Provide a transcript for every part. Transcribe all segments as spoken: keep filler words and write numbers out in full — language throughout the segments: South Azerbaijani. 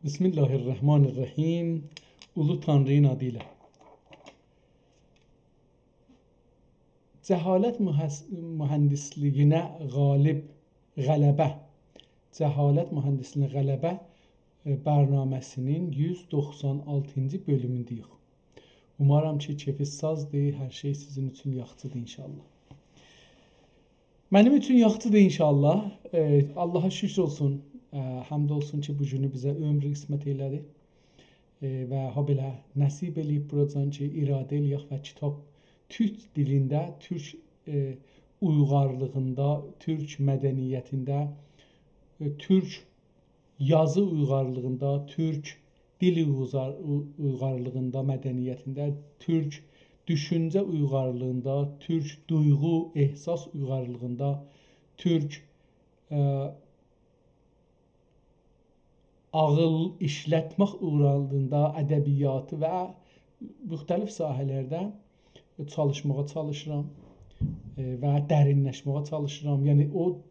بسم الله الرحمن الرحیم. اولو تانری‌نین آدی ایله. جهالت مهس-، مهندسلیگینه غالب، غلبه. جهالت مهندسلیگینه غلبه، ائ، برنامه‌سینین یوز دوخسان آلتینجی بؤلومونده‌ییک. اومارام کی، کئفینیز سازدیر، هر شئی سیزین اوچون یاخشیدیر انشاءالله. منیم اوچون یاخشیدیر انشاءالله. ائ، آللاها شوکور اولسون. ائ، حمد اولسون کی، بو گونو بیزه عؤمور قسمت ائله‌دی. ائ، و هابئله نصیب ائله‌ییب بوراجان کی، اراده ائله‌یک و کیتاب تورک دیلینده، تورک، ائ، اویغارلیغیندا، تورک مدنیتینده، ائ، تورک یازی اویغارلیغیندا، تورک دیل اویغار-، او-، اویغارلیغیندا، مدنیتینده، تورک دوشونجه اویغارلیغیندا، تورک دویغو، احساس اویغارلیغیندا، تورک، ائ، عاغیل ایشلتمک اویغارلیغیندا، ادبیاتی و مختلف ساحه‌لرده چالیشماغا چالیشیرام، ائ، و درینلشمه‌یه چالیشیرام. یعنی او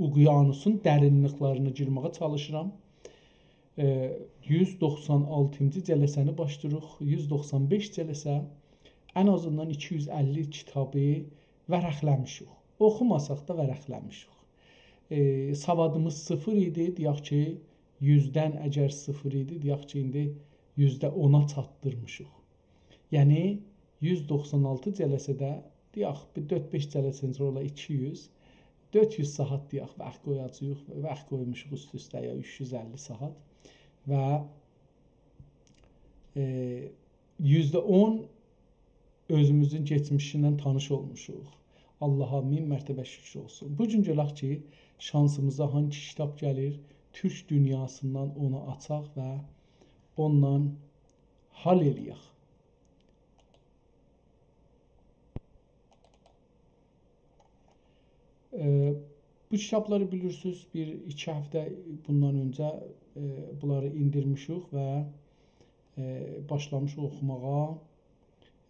اقیانوسون درینلیکلرینه گیرمه‌یه چالیشیرام. ائ، یوز دوخسان آلتینجی جلسه‌نی باشلاییریق. یوز دوخسان بئش جلسه، ان آزیندان ایکی یوز اللی کیتابی ورقله‌میشیک. اوخوماساق دا ورقله‌میشیک. ائ، سوادیمیز صفر ایدی، دئیک کی، یوزدن اگر صفر ایدی، دئیک کی، ایندی یوزده اونا چاتدیرمیشیق. یعنی، یوز دوخسان آلتی جلسه‌ده، دئیک، بیر دؤرد-بئش جلسه‌دن سونرا اولا ایکی یوز، دؤرد یوز ساعات، دئیک، واخت قویاجاغیق، واخت قویموشوق اوست-اوسته، یا اوچ یوز اللی ساعات. و، ائ، یوزده اون اؤزوموزون کئچمیشیندن تانیش اولموشوق. آللاها مین مرتبه شوکور اولسون. بو گون گؤرک کی، شانسیمیزا هانگی کیتاب گلیر، تورک دونیاسیندان اونو آچاق و اوندان حال ائله‌یک. ائ، بو کیتابلاری بیلیرسینیز، بیر ایکی هفته بوندان اؤنجه، ائ، بونلاری ایندیرمیشیک و، ائ، باشلامیشیق اوخوماغا.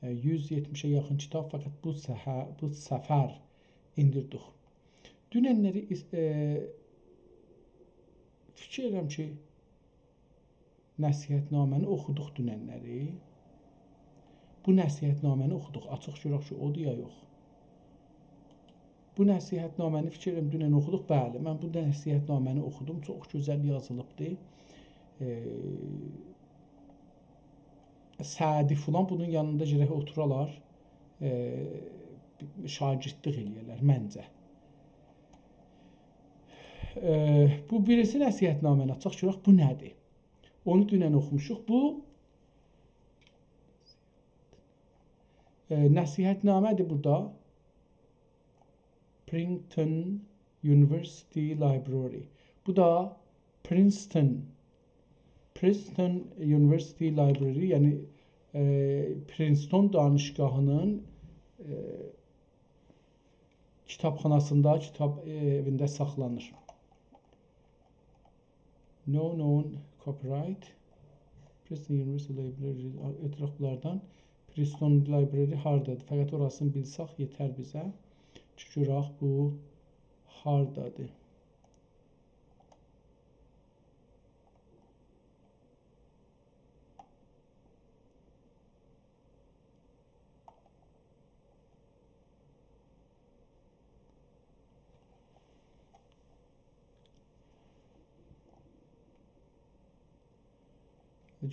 ائ، یوز یئتمیشه یاخین کیتاب فقط بو سحه-، بو سفر ایندیردیک. دوننلری ایس-، ائ، فیکیر ائدیرم کی، نصیحت‌نامه‌نی اوخودوق دوننلری. بو نصیحت‌نامه‌نی اوخودوق. آچیق گؤرک کی، اودور یا یوخ. بو نصیحت‌نامه‌نی فیکیر ائدیرم دونن اوخودوق. بلی، من بو نصیحت‌نامه‌نی اوخودوم. چوخ گؤزل یازیلیبدی. ائ، سعدی فلان بونون یانیندا گرک اوتورالار، ائ، شاگردلیک ائله‌یه‌لر منجه. ائ، بو بیریسی نصیحت‌نامه‌نی آچاق گؤرک، بو نه‌دیر؟ اونو دونن اوخوموشوق. بو، ائ، نصیحت‌نامه‌دیر بورادا. Princeton University Library. بو دا Princeton، Princeton University Library، یعنی، ائ، پرینستون دانشگاهی‌نین، ائ، کیتابخاناسیندا، کیتاب، ائ، ائوینده ساخلانیر. No known copyright. Princeton University Library، اعتراف بونلاردان. Princeton Library هاردادیر؟ فقط اوراسینی بیلسک یئتر بیزه. کی گؤرک بو هاردادیر.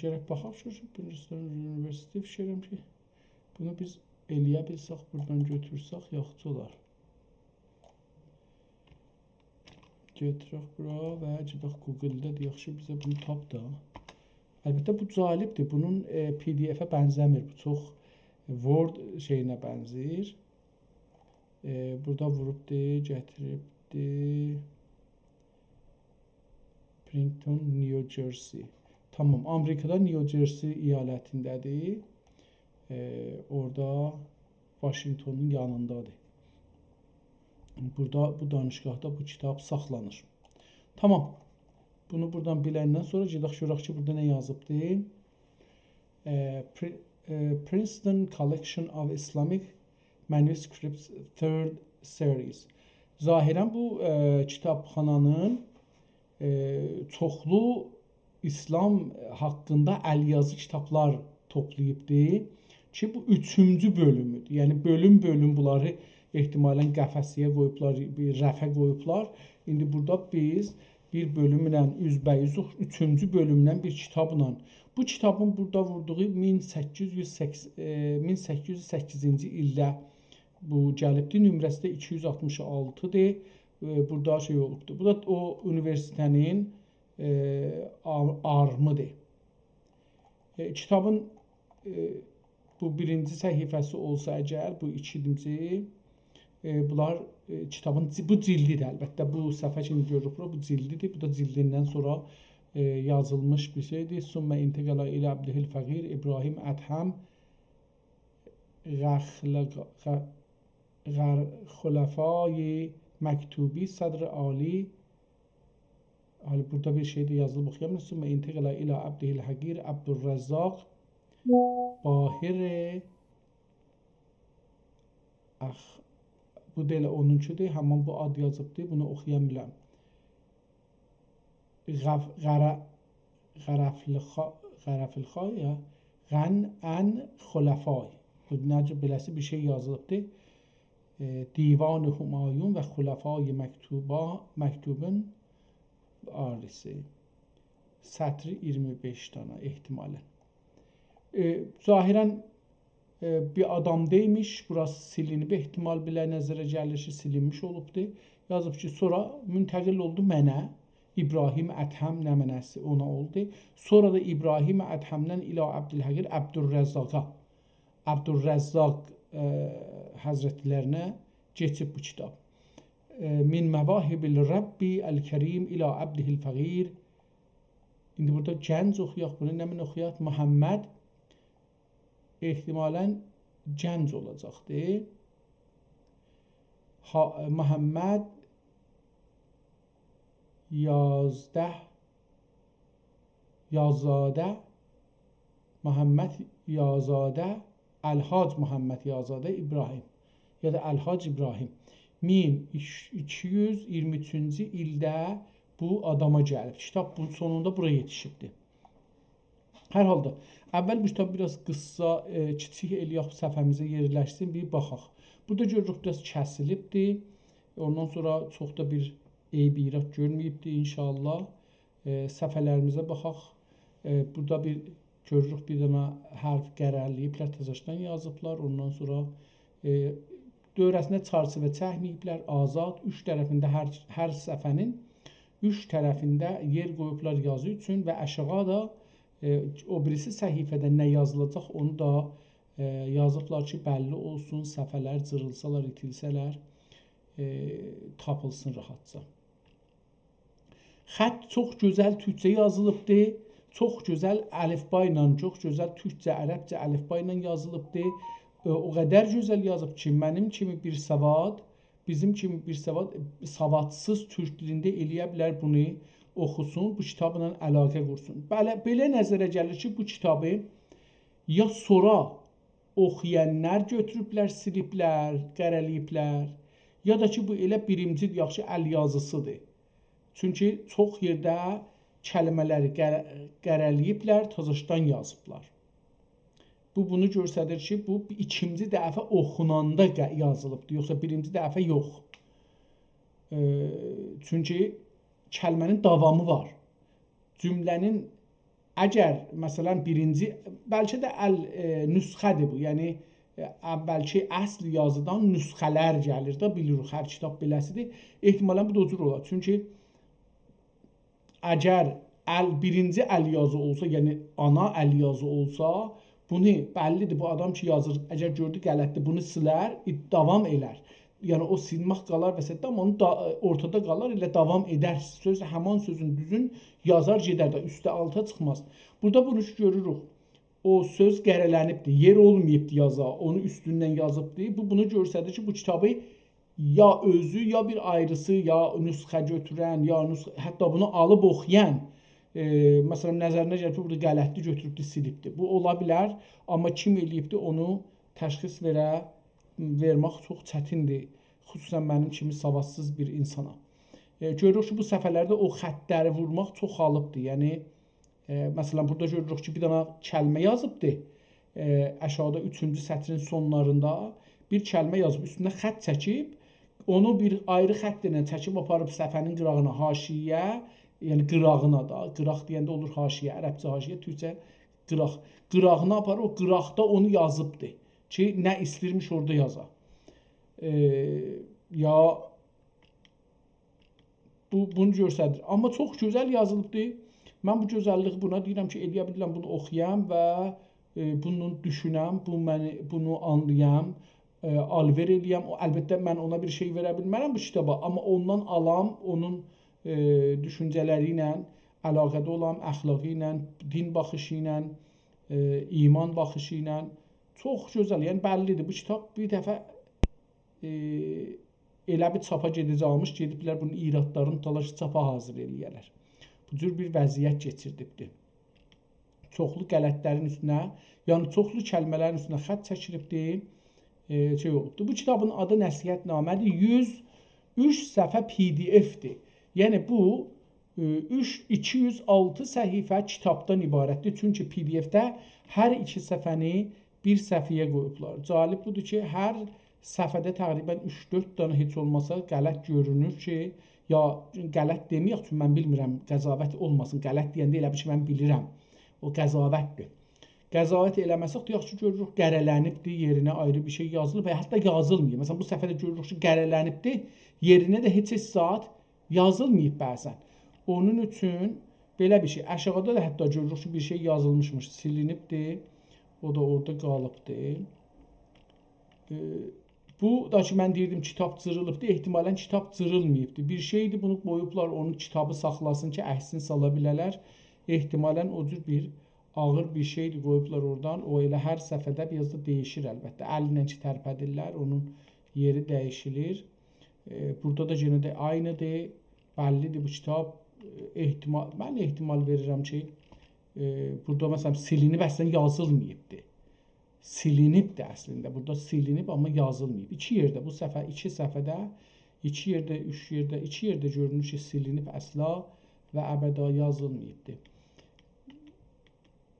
گرک باخاق، شو، شو، Princeton University، فیکیر ائدیرم کی، بونو بیز ائلیه بیلسک، بورادان گؤتورسک، یاخشی اولار. گئدک بورا و گئدک گوگلدا، دئیک کی، بیزه بونو تاپ دا. البته، بو جالبدیر. بونون، ائ، PDF-ه بنزه‌میر. بو چوخ Word شئیینه بنزه‌ییر. ائ، بورادا ووروبدور، گتیریبدیر. Princeton، نیوجرسی. تامام، آمریکادا نیوجرسی ایالتینده‌دیر. ائ، اورادا واشینگتونون یانیندادیر. بورادا، بو دانشگاهدا بو کیتاب ساخلانیر. تامام. بونو بورادان بیلندن سونرا گئدک گؤرک کی، بورادا نه یازیبدی. ائ، Pri-، ائ، Princeton Collection of Islamic Manuscripts Third Series. ظاهراً بو، ائ، کیتابخانانین، ائ، چوخلو ایسلام حاقیندا ال‌یازی کیتابلار توپلاییبدی کی، بو اوچونجو بؤلومودور. یعنی بؤلوم-بؤلوم بونلاری احتمالاً قفسه‌یه قویوبلار، بیر رفه قویوبلار. ایندی بورادا بیز بیر بؤلومله اوزبه‌اوزوق، اوچونجو بؤلومدن بیر کیتابلا. بو کیتابین بورادا ووردوغو مین سککیز یوز سکسن، ائ، مین سککیز یوز سککیزینجی ایلده بو گلیبدی. نمره‌سی ده ایکی یوز آلتمیش آلتی‌دیر. ائ، بورادا شئی اولوبدور. بو دا او اونیوئرسیته‌نین، ائ، آر-، آرمی‌دیر. ائ، کیتابین، ائ، بو بیرینجی صفحه‌سی اولسا اگر، بو ایکینجی، ائ، بونلار، ائ، کیتابین جی-، بو جیلدی‌دیر البته. بو صفحه کی گؤروروک بورا، بو جیلدی‌دیر. بو دا جیلدیندن سونرا، ائ، یازیلمیش بیر شئی‌دیر. «ثم انتقل الی عبده الفقیر ابراهیم ادهم غخلق-، غ-، غر-، خلفای مکتوبی صدر عالی.» حالا بورادا بیر شئی ده یازیلیب، اوخویامیرام. «ثم انتقل الی عبده الحقیر عبدالرزاق باهر». آخ، بو دا ائله اونونکودور. همین بو آد یازیبدی. بونو اوخویا بیلم. غف-، غره-، غرفلخا-، غرفلخا یا غن ان خلفای. بو نئجه بئله‌سی بیر شئی یازیلیبدی. ائ، دیوان همایون و خلفای مکتوبا-، مکتوبین آریسی. سطری ایگیرمی بئش دانا احتمالاً. ائ، ظاهراً، ائ، بیر آدام دئیمیش، بوراسی سیلینیب، احتمال بیله نظره گلیر کی، سیلینمیش اولوبدور. یازیب کی، سونرا منتقل اولدو منه، ابراهیم ادهم نمنه‌سی اونا اولدو. سونرا دا ابراهیم ادهمدن الی عبدالحقیر عبدالرزاقا، عبدالرزاق، ائ، حضرتلرینه کئچیب بو کیتاب. ائ، «من مواهب الرب الکریم الی عبده الفقیر». ایندی بورادا گنج اوخویاق، بونو نمنه اوخویاق؟ محمد، احتمالاً گنج اولاجاقدیر. ها، محمد یازده، یازاده، محمد یازاده، الحاج محمد یازاده ابراهیم، یا دا الحاج ابراهیم. مین ایکی یوز ایگیرمی اوچونجو ایلده بو آداما گلیب. کیتاب بونون سونوندا بورا یئتیشیبدیر. هر حالدا، اول بو کیتابی بیر آز قیسا، ائ، کیچیک ائله‌یک، صفحه‌میزه یئرلشسین، بیر باخاق. بورادا گؤروروک، بیر آز کسیلیبدیر. اوندان سونرا چوخ دا بیر عیب، ایراد گؤرمه‌ییبدیر ان‌شاءالله. ائ، صفحه‌لریمیزه باخاق. ائ، بورادا بیر گؤروروک، بیر دنه حرف قره‌له‌ییبلر، تزه‌شدن یازیبلار. اوندان سونرا، ائ، دؤوره‌سینده چرچیوه چکمه‌ییبلر، آزاد، اوچ طرفینده هر، هر صفحه‌نین اوچ طرفینده یئر قویوبلار یازی اوچون و آشاغیدا، ائ، او بیریسی صفحه‌ده نه یازیلاجاق، اونو دا، ائ، یازیبلار کی، بللی اولسون، صفحه‌لر جیریلسالار، ایتیلسه‌لر، ائ، تاپیلسین راحتجا. خط چوخ گؤزل تورکجه یازیلیبدی. چوخ گؤزل الفبا ایله، چوخ گؤزل تورکجه، عربجه الفبا ایله یازیلیبدی. ائ، او قدر گؤزل یازیب کی، منیم کیمی بیر سواد، بیزیم کیمی بیر سواد، سوادسیز تورک دیلینده ائله‌یه بیلر بونو اوخوسون، بو کیتابلا علاقه قورسون. بئله، بئله نظره گلیر کی، بو کیتابی یا سونرا اوخویانلار گؤتوروبلر، سیلیبلر، قره‌له‌ییبلر، یا دا کی، بو ائله بیرینجی، یاخشی، ال یازیسیدیر. چونکی چوخ یئرده کلمه‌لری قره-، قره‌له‌ییبلر، تزه‌شدن یازیبلار. بو، بونو گؤستریر کی، بو ایکینجی دفعه اوخوناندا قه-، یازیلیبدیر، یوخسا بیرینجی دفعه یوخ. ائ، چونکی کلمه‌نین داوامی وار. جمله‌نین اگر، مثلا، بیرینجی، بلکه ده ال، ائ، نسخه‌دیر بو، یعنی، ائ، اولکی اصل یازیدان نسخه‌لر گلیر ده، بیلیریک، هر کیتاب بئله‌سیدیر. احتمالا بو دا او جور اولار. چونکی اگر ال، بیرینجی ال یازی اولسا، یعنی آنا ال یازی اولسا، بونو بللی‌دیر، بو آدام کی یازیر، اگر گؤردو غلط‌دیر، بونو سیلر، ائ، داوام ائلر. یعنی او سیلمک قالار وسطده، آمما اونو دا، اورتادا قالار، ائله داوام ائدر. سؤز، همان سؤزون دوزون یازار، گئدر ده، اوسته آلتا چیخماز. بورادا بونو کی گؤروروک. او سؤز قره‌لنیبدیر، یئر اولماییبدیر یازا، اونو اوستوندن یازیبدیر. بو، بونو گؤستریر کی، بو کیتابی یا اؤزو، یا بیر آیریسی، یا نسخه گؤتورن، یا نسخه، حتی بونو آلیب اوخویان، ائ، مثلا، نظرینه گلیب کی، بورادا غلط‌دیر، گؤتوروبدور، سیلیبدیر. بو اولا بیلر، آمما کیم ائله‌ییبدیر، اونو تشخیص وئره، وئرمک چوخ چتیندیر. خصوصا منیم کیمی سوادسیز بیر اینسانا. ائ، گؤروروک کی، بو صفحه‌لرده او خط‌لری وورماق چوخالیبدیر. یعنی، ائ، مثلا، بورادا گؤروروک کی، بیر دنه کلمه یازیبدی. ائ، آشاغیدا اوچونجو سطرین سونلاریندا بیر کلمه یازیب، اوستونه خط چکیب، اونو بیر آیری خط ایله چکیب آپاریب صفحه‌نین قیراغینا، حاشیه‌یه، یعنی قیراغینا دا، قیراق دئینده اولور حاشیه، عربجه حاشیه، تورکجه قیراق. قیراغینا آپاریب، او قیراقدا اونو یازیبدی کی، نه ایستیرمیش اورادا یازا. ائ، یا بو، بونو گؤستریر. آمما چوخ گؤزل یازیلیبدی. من بو گؤزللیک بونا دئییرم کی، ائلیه بیلیرم بونو اوخویام و، ائ، بونو دوشونم، بو منی، بونو آنلایام، ائ، آل‌وئر ائلییم. او، البته، من اونا بیر شئی وئره بیلمرم بو کیتابا، آمما اوندان آلام، اونون، ائ، دوشونجه‌لری ایله علاقه‌ده اولام، اخلاقی ایله، دین باخیشی ایله، ائ، ایمان باخیشی ایله. چوخ گؤزل، یعنی بللی‌دیر. بو کیتاب بیر دفعه، ائ، ائله بیر چاپا گئده‌جکمیش، گئدیبلر بونون ایرادلارینی تالاشیب چاپا حاضر ائلیه‌لر. بو جور بیر وضعیت کئچیردیبدی. چوخلو غلطلرین اوستونه، یعنی چوخلو کلمه‌لرین اوستونه خط چکیلیبدی، ائ، شئی اولوبدو. بو کیتابین آدی نصیحت‌نامه‌دیر. یوز اوچ صفحه پی‌دی‌اف‌دیر. یعنی بو، ائ، اوچ، ایکی یوز آلتی صفحه کیتابدان عبارت‌دیر. چونکی پی‌دی‌اف‌ده هر ایکی صفحه‌نی بیر صفحه‌یه قویوبلار. جالب بودور کی، هر صفحه‌ده تقریبا اوچ-دؤرد دنه هئچ اولماسا غلط گؤرونور کی، یا غلط دئمه‌یک، چونکی من بیلمیرم، قضاوت اولماسین. غلط دئینده ائله بیل کی، من بیلیرم. او قضاوت‌دیر. قضاوت ائله‌مه‌سک، دئیک کی، گؤروروک، قره‌لنیبدیر، یئرینه آیری بیر شئی یازیلیب و یا حتی یازیلماییب. مثلا، بو صفحه‌ده گؤروروک کی، قره‌لنیبدیر، یئرینه ده هئچ، هئچ زاد یازیلماییب بعضا. اونون اوچون بئله بیر شئی. آشاغیدا دا حتی گؤروروک کی، بیر شئی یازیلمیشمیش، سیلینیبدیر. او دا اورادا قالیبدیر. ائ، بو دا کی، من دئییردیم، کیتاب جیریلیبدیر. احتمالا کیتاب جیریلماییبدیر. بیر شئیدیر، بونو قویوبلار، اونون کیتابی ساخلاسین کی، عکسینی سالا بیله‌لر. احتمالا او جور بیر آغیر بیر شئیدیر، قویوبلار اورادان. او ائله هر صفحه‌ده بیر آز دا دییشیر البته. ال ایله کی، ترپدیرلر، اونون یئری دییشیلیر. ائ، بورادا دا یئنه ده عینی‌دیر. بللی‌دیر بو کیتاب. ائ، احتمال، من احتمال وئریرم کی، ائ، بورادا، مثلا، سیلینیب، اصلا یازیلماییبدیر. سیلینیبدیر اصلینده. بورادا سیلینیب، آمما یازیلماییب. ایکی یئرده، بو صفحه، ایکی صفحه‌ده، ایکی یئرده، اوچ یئرده، ایکی یئرده گؤرونور کی، سیلینیب، اصلا و ابدا یازیلماییبدیر.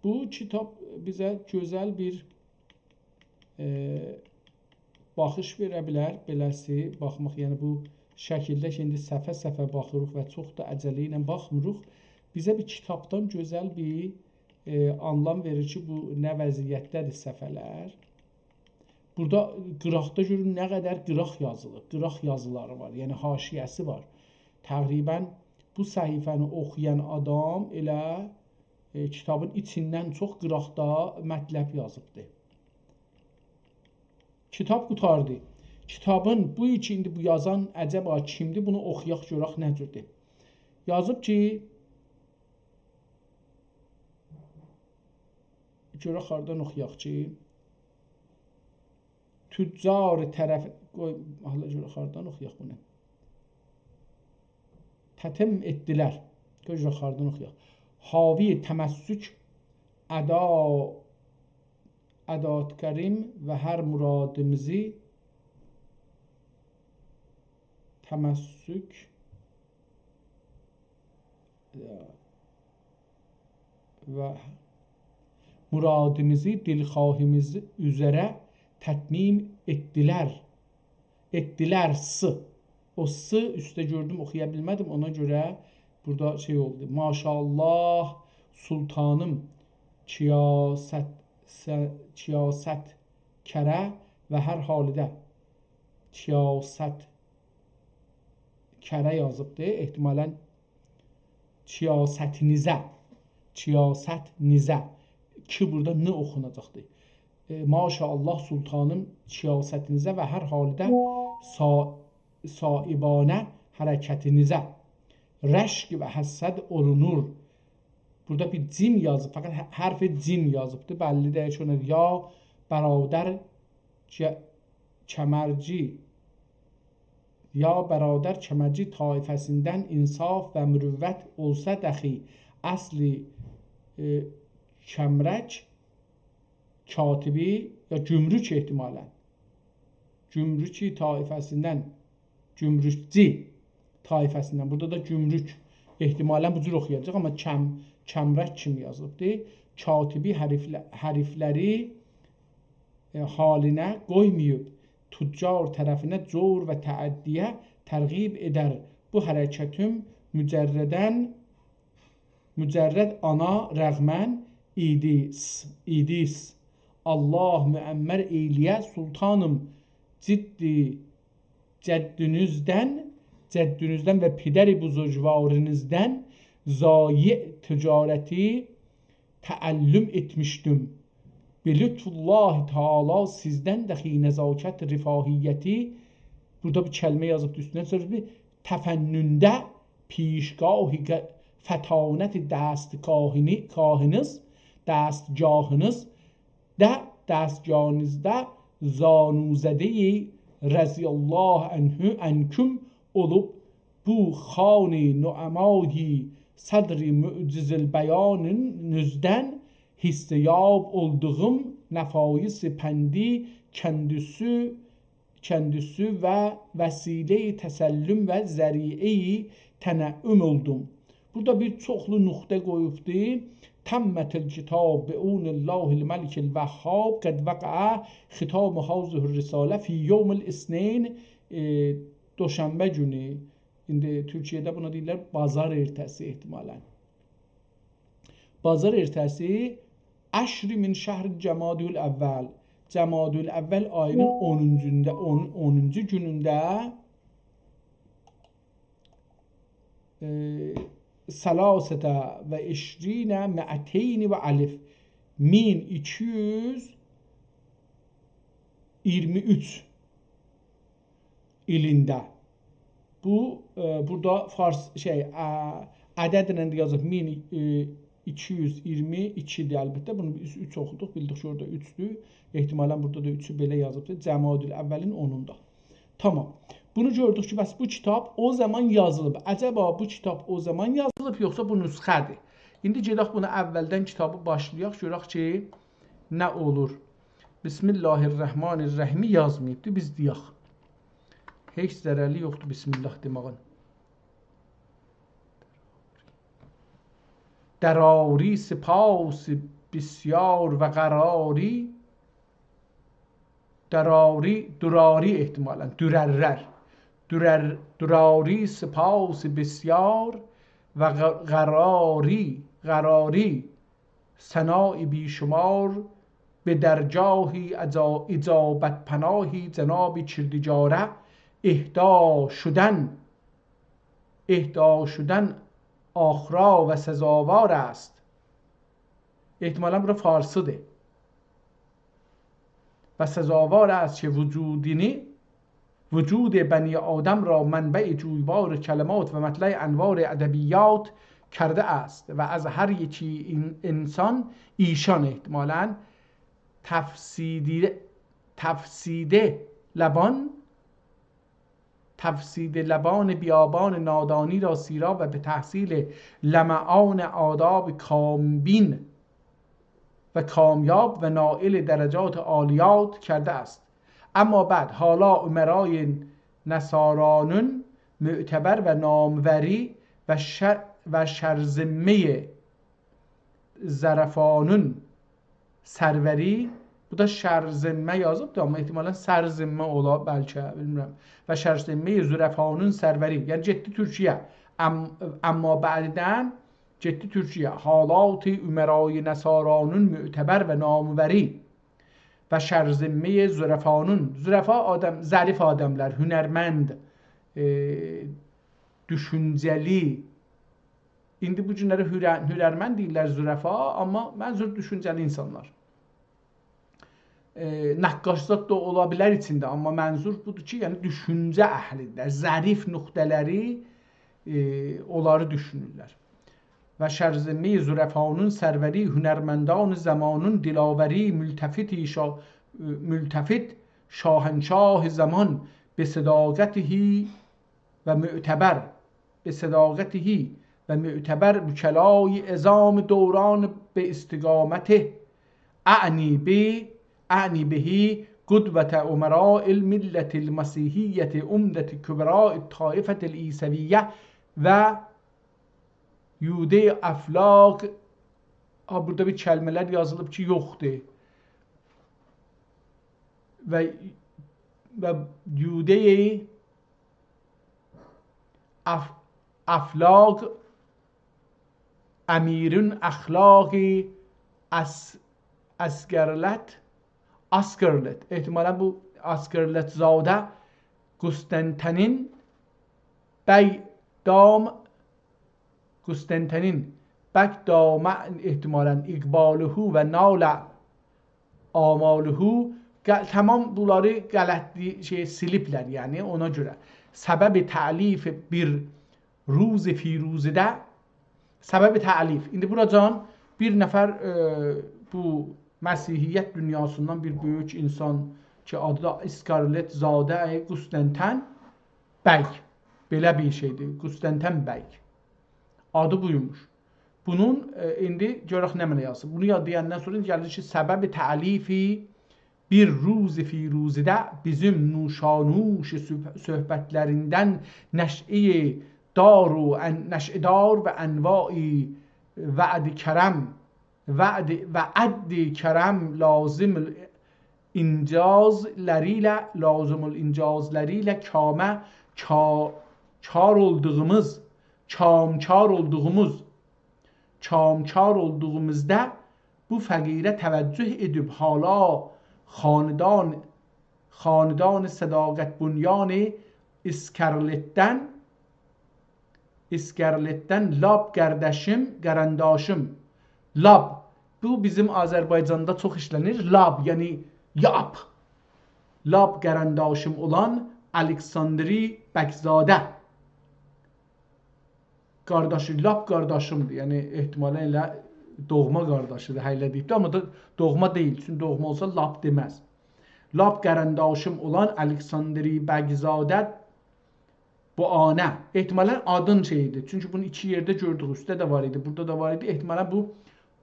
بو کیتاب بیزه گؤزل بیر، ائ، باخیش وئره بیلر، بئله‌سی باخماق. یعنی بو شکیلده کی، ایندی صفحه-صفحه باخیریق و چوخ دا عجله ایله باخمیریق. بیزه بیر کیتابدان گؤزل بیر، ائ، آنلام وئریر کی، بو نه وضعیتده‌دیر صفحه‌لر. بورادا قیراقدا گؤرون نه قدر قیراق یازیلیب، قیراق یازیلاری وار، یعنی حاشیه‌سی وار. تقریبا بو صفحه‌نی اوخویان آدام ائله، ائ، کیتابین ایچیندن چوخ قیراقدا مطلب یازیبدی. کیتاب قوتاردی. کیتابین بو کی، ایندی بو یازان عجبا کیمدیر؟ بونو اوخویاق، گؤرک نه جوردور. یازیب کی، گؤرک هاردان اوخویاق کی، تجار طرف، قوی، حالا گؤرک هاردان اوخویاق بونو. تتم ائتدیلر. گؤر، گؤرک هاردان اوخویاق. حاوی تمسک ادا، ادات کریم و هر مرادیمیزی تمسک و مرادیمیزی دلخواهیمیز اوزره تتمیم ائتدیلر. ائتدیلر س. او س اوسته گؤردوم، اوخویا بیلمه‌دیم. اونا گؤره بورادا شئی اولدو. ماشاءالله، سلطانیم، کیاست، س-، کیاست کره و هر حالده کیاست کره یازیبدی. احتمالا کیاستینیزه، کیاستینیزه. کی بورادا ن اوخوناجاقدی. ائ، ماشاءالله سلطانیم، کیاستینیزه و هر حالده صا-، صائبانه حرکتینیزه. رشک و حسد اولونور. بورادا بیر جیم یازیب، فقط ح-، حرف جیم یازیبدی. بللی دئییل کی، اونو، یا برادر ک-، کمرجی، یا برادر کمرجی طایفه‌سیندن انصاف و مروت اولسا دخی اصلی، ائ، کمرک کاتبی، یا گمرک احتمالا. گمرکی طایفه‌سیندن، گمرکچی طایفه‌سیندن. بورادا دا گمرک. احتمالاً بو جور اوخویاجاق، آمما کم، کم‌رگ کیمی یازیلیبدیر. کاتبی حریفله-، حریفلری، ائ، حالینه قویماییب، تجار طرفینه جور و تعدیه ترغیب ائدر. بو حرکتیم مجرداً، مجرد آنا رغماً ایدیس، ایدیس. الله معمر ائیله‌یه سلطانیم جدی جدّینیزدن، جدّینیزدن و پدر بزرگوارینیزدن ضایع تجارتی تعلم ائتمیشدیم. به لطف الله تعالی سیزدن دخی نزاکت رفاهیتی، بورادا بیر کلمه یازیبدی اوستونه، سؤز بیر تفننده پیشگاهی ق-، فطانت دستگاهینی-، گاهینیز، دستگاهینیز ده دستگاهینیزده زانوزده‌ی رضی الله عنه، عنکم اولوب، بو خوان نعمای صدر معجزالبیانینیزدن حصه‌یاب اولدوغوم نفایس پندی کندیسی، کندیسی و وسیله‌ی تسلّم و ذریعه‌ی تنعّم اولدوم. بورادا بیر چوخلو نقطه قویوبدو. تمّت الکتاب بعون الله الملک الوهّاب، قد وقع ختام هذه الرسالة فی یوم الاثنین، ائ، دوشنبه گونو. ایندی تورکیه‌ده بونا دئییرلر بازار ارته‌سی احتمالاً. بازار ارته‌سی، عشر من شهر جمادی الاول. جمادی الاول آیی‌نین اونونجوندا، اون، اونونجو گونونده، ائ، ثلاثة و عشرین مائتین و الف، مین ایکی یوز ایگیرمی اوچ ایلینده. بو، ائ، بورادا فارس، شئی، ا، عددله ده یازیب، مین ایکی یوز ایگیرمی ایکی‌دیر البته. بونو بیز اوچ اوخودوق، بیلدیک کی، اورادا اوچدور. احتمالاً بورادا دا اوچو بئله یازیبدیر. جمادی الاولین اونوندا. تامام. بونو گؤردوک کی، بس بو کیتاب او زامان یازیلیب. عجبا بو کیتاب او زامان یازیلیب، یوخسا بو نسخه‌دیر؟ ایندی گئدک بونو اولدن کیتابی باشلایاق، گؤرک کی، نه اولور؟ بسم الله الرحمن الرحیمی یازماییبدی، بیز دئیک. هئچ ضرری یوخدور بسم الله دئمه‌یین. دراری سپاس بسیار و قراری، دراری، دراری احتمالاً، دررر. درر، دراری سپاس بسیار و ق-، قراری، قراری، ثنای بی‌شمار به درگاهی اجا-، اجابت‌پناهی جناب کردگاره اهدا شدن، اهدا شدن آخرا و سزاوار است. احتمالاً بورا فارسی‌دیر. و سزاوار است که وجودینی، وجود بنی آدم را منبع جویبار کلمات و مطلع انوار ادبیات کرده است و از هر یکی این انسان، ایشان احتمالاً تفسیدی، تفسیده لبان، تفسیده لبان بیابان نادانی را سیراب و به تحصیل لمعان آداب کامبین و کامیاب و نائل درجات عالیات کرده است. اما بعد حالا امرای نصارانون معتبر و ناموری و شر-، و شرذمه‌ی ظرفانون سروری، بو دا شرذمه یازیبدیر، آمما احتمالاً سرذمه اولا بلکه، بیلمیرم. و شرذمه‌ی ظرفانون سروری، یعنی گئتدی تورکیه. ام-، اما بعداً گئتدی تورکیه. حالات امرای نصارانون معتبر و ناموری و شرذمه‌ی ظرفانون. ظرفا آدم، ظریف آدملار، هنرمند، ائ، دوشونجه‌لی. ایندی بو گونلری هنر-، هنرمند دئییرلر ظرفا، آمما منظور دوشونجه‌لی اینسانلار. ائ، نقاش زاد دا اولا بیلر ایچینده، آمما منظور بودور کی، یعنی دوشونجه اهلی‌دیر. ظریف نقطه‌لری، ائ، اونلاری دوشونورلر. و شرذمه‌ی ظرفانون سروری، هنرمندان زمانون دلاوری، ملتفتی شا-، ملتفت شاهنشاه زمان به صداقته و معتبر، به صداقته و معتبر وکلای عظام دوران به استقامته، اعنی به، اعنی به قدوة امراء الملة المسیحیة عمدة کبراء الطایفة العیسویة و یودهٔ افلاک، ها، بورادا بیر کلمه‌لر یازیلیب کی، یوخدور. و، و یودهٔ اف-، افلاک، امیرین اخلاقی، اس-، اسکرلت، اسکرلت. احتمالاً بو اسکرلت‌زاده قسطنطنین بی دام، قسطنطنین بی دام احتمالاً اقباله و نال آماله. ق-، تمام بونلاری غلط، شئی، سیلیبلر، یعنی اونا گؤره. سبب تألیف بیر روز فیروزه‌ده، سبب تألیف. ایندی بوراجان بیر نفر، ائ، بو مسیحیت دونیاسیندان بیر بؤیوک اینسان کی، آدی دا اسکرلت‌زاده قسطنطن بی. بئله بیر شئیدیر، قسطنطن بی. آدی بویموش. بونون، ائ، ایندی گؤرک نمنه یازسین. بونو یاد دئیندن سونرا گلیر کی، سبب تألیف بیر روز فیروزه‌ده بیزیم نوشانوش صحب-، صحبت‌لریندن نشئه‌دار و ان-، نشئه‌دار و انواع وعد کرم، وعد، وعد کرم لازم الانجازلری ایله، لازم الانجازلری ایله کامه کا-، کار اولدوغوموز، کامکار اولدوغوموز، کامکار اولدوغوموزدا بو فقیره توجه ائدیب حالا خاندان، خاندان صداقت بنیان اسکرلتدن، اسکرلتدن لاب قارداشیم، قارانداشیم. لاب، بو بیزیم آذربایجاندا چوخ ایشله‌نیر. لاب، یعنی یاپ. لاب قارانداشیم اولان الکساندری بگزاده. قارداشی، لاپ قارداشیمدیر. یعنی، احتمالاً ائله دوغما قارداشیدیر، هه، ائله دئییبدی. آمما دا دوغما دئییل. چونکی دوغما اولسا لاپ دئمز. لاپ قارانداشیم اولان الکساندری بگزاده بو آنه. احتمالاً آدین شئییدیر. چونکی بونو ایکی یئرده گؤردوک. اوستده ده وار ایدی، بورادا دا وار ایدی. احتمالاً بو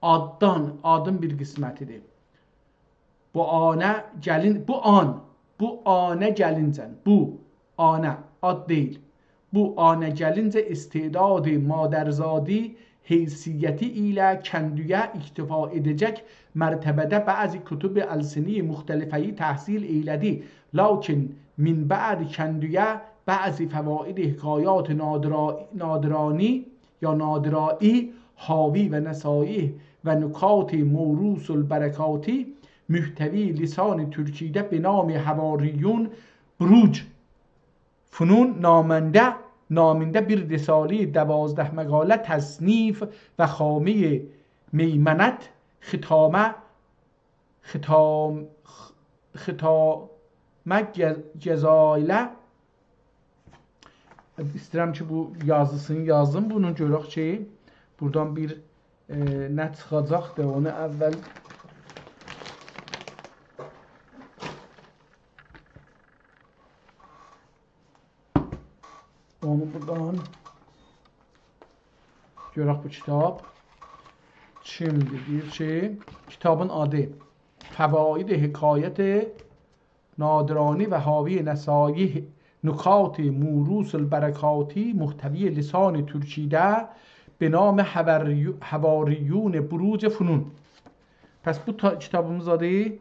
آددان، آدین بیر قسمتیدیر. بو آنه گلین، بو آن، بو آنه گلینجن، بو آنه، آد دئییل. بو آنه گلینجه استعداد مادرزادی حیثیتی ایله کندویه اکتفا ائده‌جک مرتبه‌ده بعضی کتب السنی مختلفه‌یی تحصیل ائیله‌دی. لاکین من بعد کندویه بعضی فواید حکایات نادرا-، نادرانی یا نادرائی حاوی و نصایح و نکات موروث البرکاتی محتوی لسان ترکیده به نام حواریون بروج فنون نامنده، نامینده بیر رساله‌ی دوازده مقاله تصنیف و خامه‌ی میمنت ختامه، ختام-، خ-، ختامه گ-، گزایله. ایسته‌ییرم کی، بو یازیسینی یازیم، بونو گؤرک کی، بورادان بیر، ائ، نه چیخاجاقدیر، اونو اول اونو بورادان گؤرک بو کیتاب کیمدیر؟ دئییر کی، کیتابین آدی فواید حکایت نادرانی و حاوی نصایح نکات موروث البرکاتی محتوی لسان ترکیده به نام حواری-، حواریون بروج فنون. پس بو تا-، کیتابیمیز آدی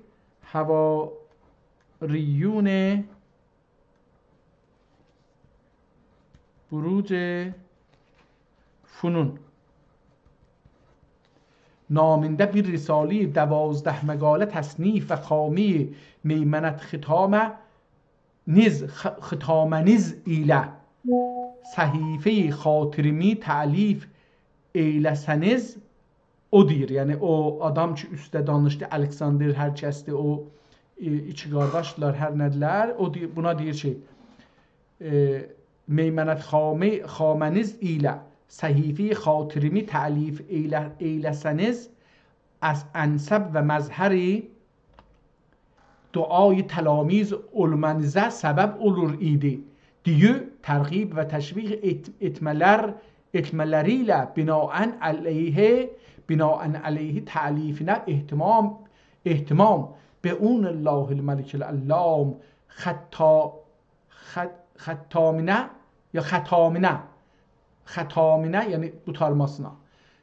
حواریون بروج فنون نامینده بیر رساله‌ی دوازده مقاله تصنیف و خامه‌ی میمنت ختامه نیز، خ-، ختامه‌نیز ایله صحیفه‌ی خاطریمی تألیف ائیله‌سه‌نیز، او دئییر، یعنی او آدام کی، اوستده دانیشدی، الکساندر هر کسدیر، او، ائ، ایکی قارداشدیلار، هر نه‌دیلر، او دئییر، بونا دئییر کی، ائ، میمنت خامه-، خامه‌نیز ایله صحیفه‌ی خاطریمی تألیف ائیله-، ائیله‌سه‌نیز، از انسب و مظهر دعای تلامیذ اولمانیزا سبب اولور ایدی. دئیه ترغیب و تشویق ائت-، ائتمه‌لر، ائتمه‌لری ایله بناءً علیه، بناءً علیه تألیفینه اهتمام، اهتمام، بعون الله الملک العلام، خطا-، خط-، خطامینه یا ختامینه، ختامینه، یعنی قوتارماسینا،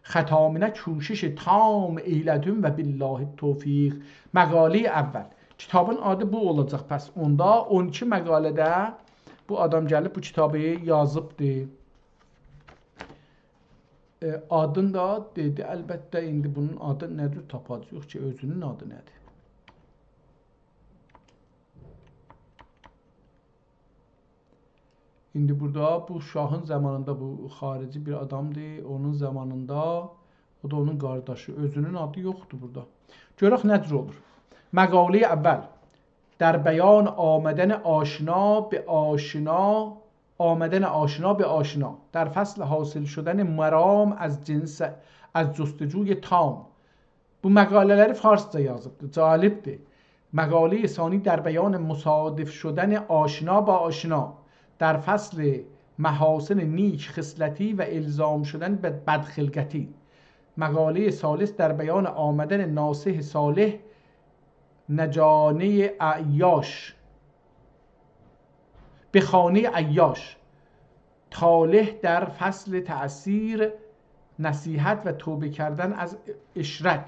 ختامینه کوشش تام ائیله‌دیم و بالله التوفیق. مقاله‌ی اول. کیتابین آدی بو اولاجاق پس اوندا. اون ایکی مقاله‌ده بو آدام گلیب بو کیتابی یازیبدی. ائ، آدینی دا دئدی، البته، ایندی بونون آدی نه جور تاپاجاغیق کی، اؤزونون آدی نه‌دیر؟ ایندی بورادا بو شاهین زامانیندا بو خارجی بیر آدامدیر، اونون زامانیندا، او دا اونون قارداشی. اؤزونون آدی یوخدور بورادا. گؤرک نه جور اولور. مقاله‌ی اول. در بیان آمدن آشنا به آشنا، آمدن آشنا به آشنا، در فصل حاصل شدن مرام از جنس، از جستجوی تام. بو مقاله‌لری فارسجا یازیبدی، جالبدیر. مقاله‌ی ثانی در بیان مصادف شدن آشنا با آشنا، در فصل محاسن نیک خصلتی و الزام شدن به بدخلقتی. مقاله‌ی ثالث در بیان آمدن ناصح صالح نجانه عیاش، به خانه‌ی عیاش، طالح در فصل تأثیر نصیحت و توبه کردن از عشرت.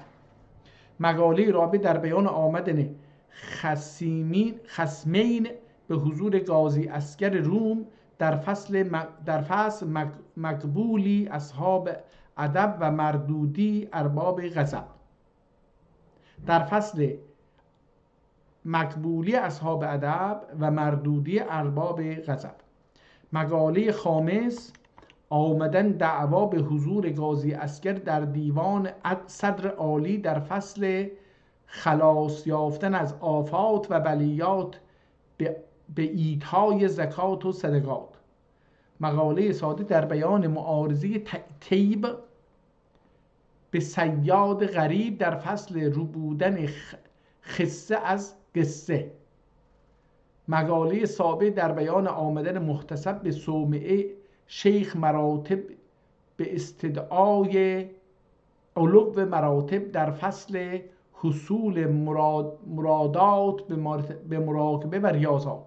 مقاله‌ی رابع در بیان آمدن خصیمین، خصمین به حضور قاضی عسگر روم در فصل م-، در فصل مق-، مقبولی اصحاب ادب و مردودی ارباب غضب. در فصل مقبولی اصحاب ادب و مردودی ارباب غضب. مقاله‌ی خامس، آمدن دعوا به حضور قاضی عسگر در دیوان عد-، صدر عالی در فصل خلاص یافتن از آفات و بلیات به، به ایتای زکات و صدقات. مقاله‌ی سادس در بیان معارضه‌ی ت-، طیب به صیاد غریب در فصل ربودن خ-، خسه از قصه. مقاله‌ی سابع در بیان آمدن محتسب به صومعه شیخ مراتب به استدعای علو مراتب در فصل حصول مراد-، مرادات به مر-، به مراقبه و ریاضات.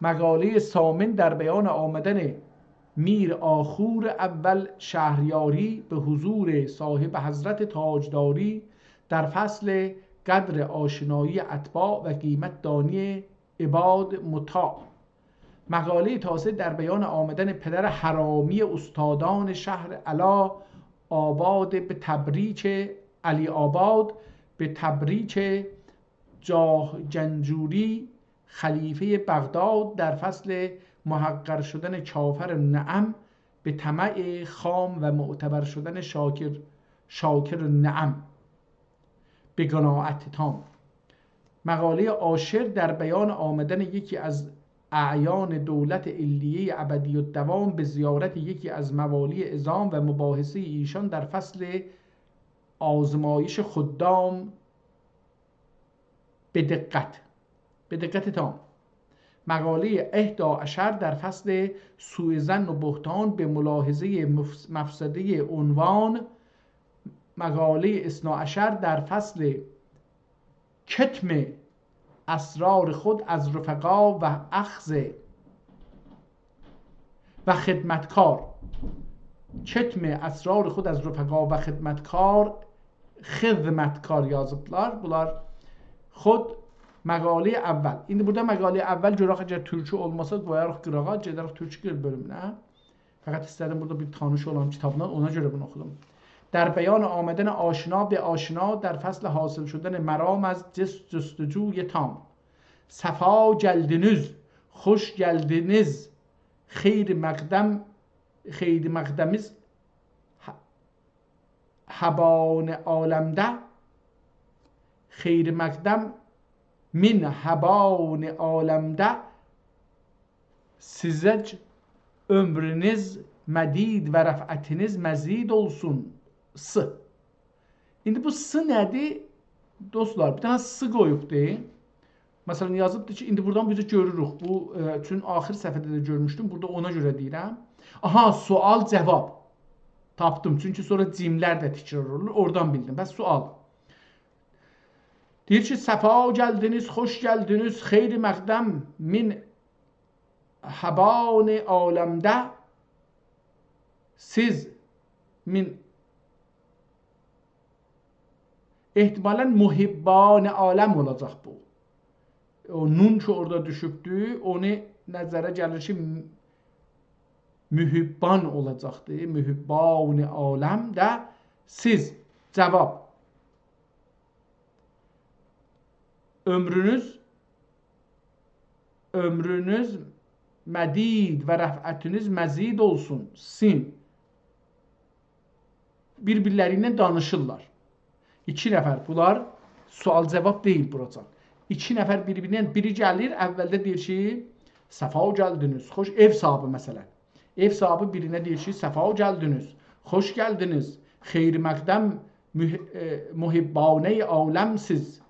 مقاله‌ی ثامن در بیان آمدن میر آخور اول شهریاری به حضور صاحب حضرت تاجداری در فصل قدر آشنایی اتباع و قیمت دانی عباد مطاع. مقاله‌ی تاسع در بیان آمدن پدر حرامی استادان شهر علا آباد به تبریک، علی آباد به تبریک جاه جنجوری خلیفه‌ی بغداد در فصل محقر شدن کافر نعم به طمع خام و معتبر شدن شاکر، شاکر نعم به قناعت تام. مقاله‌ی عاشر در بیان آمدن یکی از اعیان دولت علیه‌ی ابدی‌الدوام به زیارت یکی از موالی عظام و مباحثه‌ی ایشان در فصل آزمایش خدام به دقت، به دقت تام. مقاله‌ی احدی عشر در فصل سوء ظن و بهتان به ملاحظه‌ی مفس-، مفسده‌ی عنوان. مقاله‌ی اثنی عشر در فصل کتم اسرار خود از رفقا و اخذ و خدمتکار. کتم اسرار خود از رفقا و خدمتکار، خدمتکار یازیبلار. بونلار خود مقاله‌ی اول. ایندی بورادا مقاله‌ی اول گؤرک، اگر تورکو اولماسا، قویاریق قیراغا، گئدریک تورکو بؤلومونه. فقط ایسته‌دیم بورادا بیر تانیش اولام کیتابلا، اونا گؤره بونو اوخودوم. در بیان آمدن آشنا به آشنا در فصل حاصل شدن مرام از جس-، جستجوی تام. صفا گلدینیز، خوش گلدینیز، خیر مقدم، خیر مقدمیز ه-، هبان عالمده، خیر مقدم من هبان عالمده، سیزه عؤمرونوز مدید و رفعتینیز مزید اولسون. س. ایندی بو س نه‌دیر؟ دوستلار، بیر دنه س قویوبدور. مثلا، یازیبدیر کی، ایندی بورادان بیز گؤروروک. بو، ائ، چون آخر صفحه‌ده ده گؤرموشدوم. بورادا اونا گؤره دئییرم. آها، سؤال جواب. تاپدیم. چونکی سونرا جیم‌لر ده تکرار اولور. اورادان بیلدیم. پس سؤال. دئییر کی، صفا گلدینیز، خوش گلدینیز، خیر مقدم من هبان عالمده. سیز من احتمالاً محبان عالم اولاجاق بو. او نون کی اورادا دوشوبدو، اونو نظره گلیر کی، محبان اولاجاقدی. محبان عالم ده سیز. جواب. عؤمرونوز، عؤمرونوز مدید و رفعتینیز مزید اولسون. سین. بیر-بیرلری ایله دانیشیرلار. ایکی نفر، بونلار سؤال جواب دئییل بوراجان. ایکی نفر بیر-بیرینن، بیری گلیر، اولده دئییر کی، «صفا گلدینیز، خوش»، ائو صاحیبی مثلاً. ائو صاحیبی بیرینه دئییر کی، «صفا گلدینیز، خوش گلدینیز، خیر مقدم مح-، ائ، محبانهٔ عالم‌سیز.»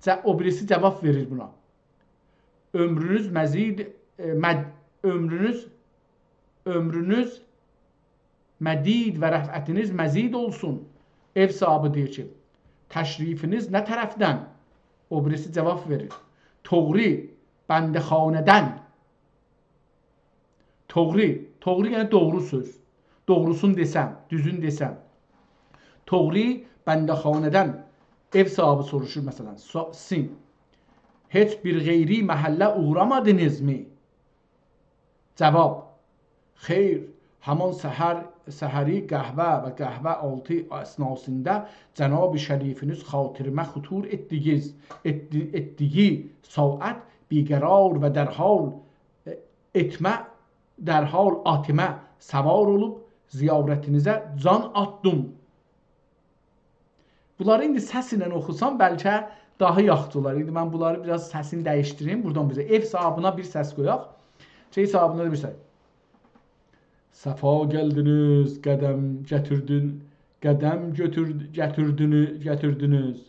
جه-، او بیریسی جواب وئریر بونا. «عؤمرونوز مزید، ائ، مد-، عؤمرونوز، عؤمرونوز مدید و رفعتینیز مزید اولسون.» ائو صاحیبی دئییر کی، «تشریفینیز نه طرفدن؟» او بیریسی جواب وئریر. «طغری بنده‌خانه‌دن.» طغری، طغری یعنی دوغرو سؤز. دوغروسونو دئسم، دوزون دئسم. طغری بنده‌خانه‌دن، ائو صاحیبی سوروشور مثلاً، سو-، سین. «هئچ بیر غیری محله اوغرامادینیزمی؟» جواب. خیر، همان سحر، سحری قهوه و قهوه آلتی اثناسیندا جناب شریفینیز خاطریمه خطور ائتدیگیز، ائتدی-، ائتدیگی ساعت بی‌قرار و در حال، ائ، ائتمه، در حال آتیمه سوار اولوب زیارتینیزه جان آتدیم. بونلاری ایندی سس ایله اوخوسام بلکه داها یاخشی اولار. ایندی من بونلاری بیر آز سسینی دییشدیریم. بورادان بیزه ائو صاحیبینا بیر سس قویاق. شئی صاحیبینا دا بیر سس. «صفا گلدینیز، قدم گتیردین، قدم گؤتورد-، گتیردینی-، گتیردینیز.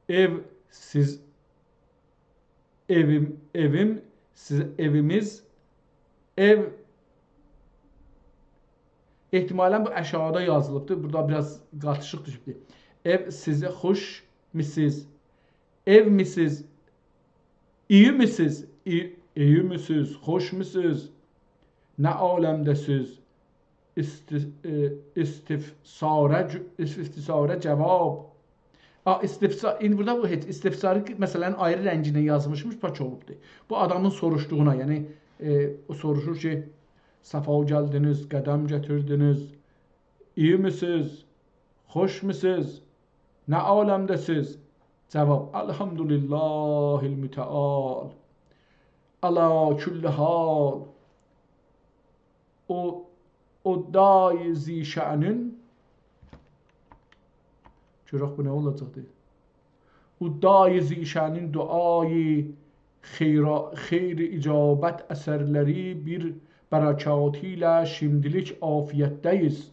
ائو سیز ائویم، ائویم، سیز ائویمیز، ائو.» احتمالاً بو آشاغیدا یازیلیبدیر. بورادا بیر آز قاتیشیق دوشوبدور. «ائو سیزه خوش میسیز؟ ائو میسیز؟ اییی میسیز؟ ای-، اییی میسیز؟ خوش موسوز؟ نه عالمده‌سیز؟» است-، ائ، استفساره جو-، استفساره جواب. آ، استفسار، ایندی بورادا بو هئچ، استفساری کی، مثلاً، آیری رنگینن یازمیشمیش، پاک اولوبدور. بو آدامین سوروشدوغونا، یعنی، ائ، او سوروشور کی، «صفا گلدینیز، قدم گتیردینیز، اییی میسیز؟ خوش موسوز؟ نه عالمده‌سیز؟» جواب: «الحمدلله المتعال علی کل حال.» او، او دای ذی‌شأنین، گؤرک بو نه اولاجاقدی؟ او دای ذی‌شأنین دعای خیرا-، خیر اجابت اثرلری بیر برکاتی ایله شیمدیلیک عافیتده‌ییز.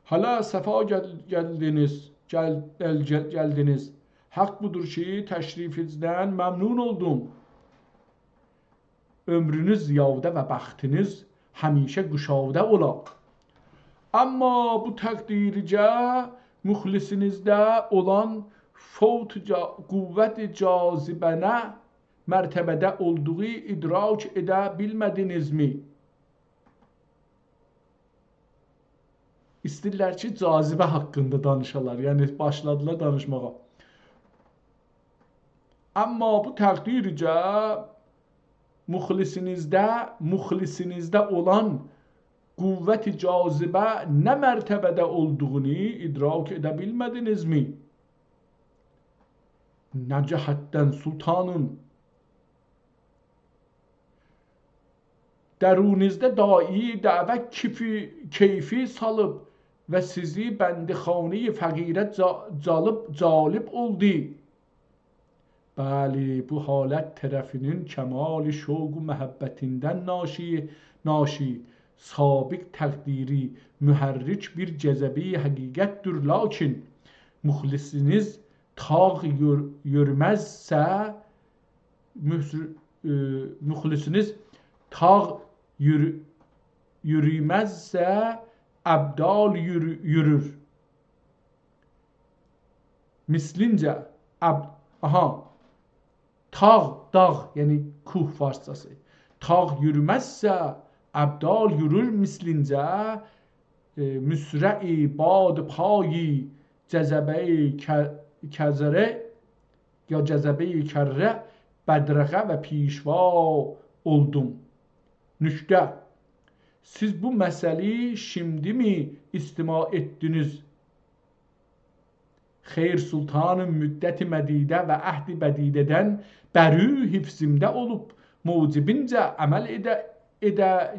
هله صفا گل-، گلدینیز، گل-، گل-، گل-، گلدینیز. حق بودور کی، تشریفینیزدن ممنون اولدوم. عؤمرونوز زیاده و بختینیز همیشه گشاده اولا. اما بو تقدیرجه مخلصینیزده اولان فوت جا-، قوت جاذبه‌نه مرتبه‌ده اولدوغو ادراک ائده بیلمه‌دینیزمی؟ ایسته‌ییرلر کی، جاذبه حاقیندا دانیشالار. یعنی، باشلادیلار دانیشماغا. اما بو تقدیرجه مخلصینیزده، مخلصینیزده اولان قوت جاذبه نه مرتبه‌ده اولدوغونو ادراک ائده بیلمه‌دینیزمی؟ نه جهتدن سلطانین درونیزده داعی دعوه کیفی، کیفی سالیب و سیزی بندیخانهٔ فقیره جا-، جالب، جالب اولدو. بلی، بو حالت طرفینین کمال شوق و محبتیندن ناشی، ناشی، سابق تقدیری محرک بیر جذبهٔ حقیقتدیر، لاکین مخلصینیز تاغ یور-، یورمزسه، مخ-، ائ، مخلصینیز تاغ یور-، یورومزسه، ابدال یور-، یورور. مثلینجه، اب-، آها، تاغ، داغ، یعنی کوه فارسجاسی. تاغ یورومزسه، ابدال یورور مثلینجه، ائ، مسرع باد پای جذبهٔ ک-، کذره، یا جذبهٔ کره بدرقه و پیشوا اولدوم. نکته: سیز بو مثلی شیمدی‌می استماع ائتدینیز؟ خیر سلطانیم، مدت مدیده و عهد بدیده‌دن بری حفظیمده اولوب، موجبینجه عمل ائده، ائده،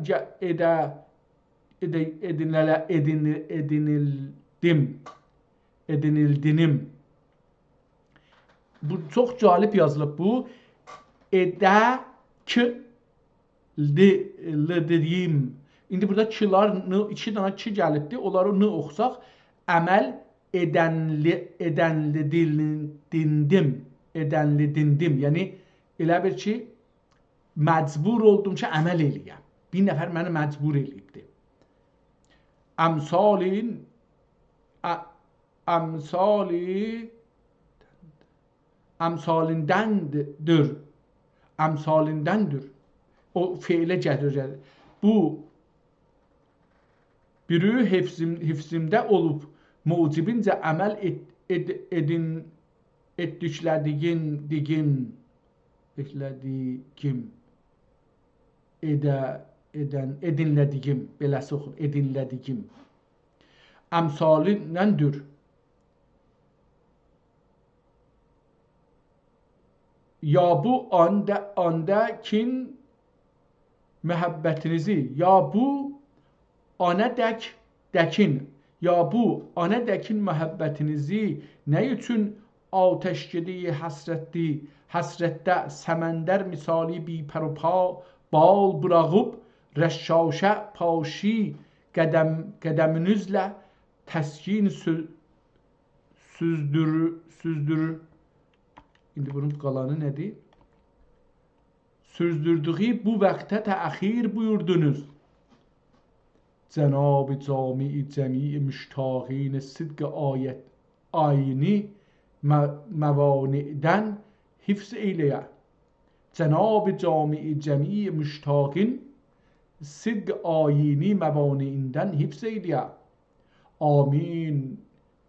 ائده، ائده، ائدینیله-، ائدینی-، ائدینیلدیم، ائدینیلدینیم. بو چوخ جالب یازیلیب بو. ائده کی ل-، لدییم. ایندی بورادا کی‌لار، ن-، ایکی دنه کی گلیبدی. اونلاری ن اوخوساق، عمل ائدنلی، ائدنلیدیندیم. ائدنلیدیندیم. یعنی، ائله بیل کی، مجبور اولدوم کی، عمل ائله‌یم. بیر نفر منی مجبور ائله‌ییبدی. امثالین، ا-، امثالی امثالیندندیر. امثالیندندیر. او فعله گتیریر. بو بری حفظیم-، حفظیمده اولوب، موجبینجه عمل ائت-، ائد-، ائدین-، ائتدیکله‌دیگین، دیگین، ائتله‌دیگیم. ائده-، ائدن-، ائدینله‌دیگیم. بئله‌سی اوخونور، ائدینله‌دیگیم. امثالیندندیر. یا بو آنده-، آنده‌کین محبتینیزی، یا بو آنه‌دک-، دکین، یا بو آنه‌دکین محبتینیزی نه اوچون آتشکدهٔ حسرتدی، حسرتده سمندر مثالی بی‌پر و پا-، بال بوراغیب، رشاشه پاشی قدم-، قدمینیزله تسکین سو-، سوزدور-، سوزدور-، ایندی بونون قالانی نه‌دیر؟ سوزدوردویو بو وقته تأخیر بویوردونوز. جناب جامع جمیع مشتاقین صدق آیت-، آیینی م-، موانعدن حفظ ائیله‌یه. جناب جامع جمیع مشتاقین صدق آیینی موانعیندن حفظ ائیله‌یه. آمین.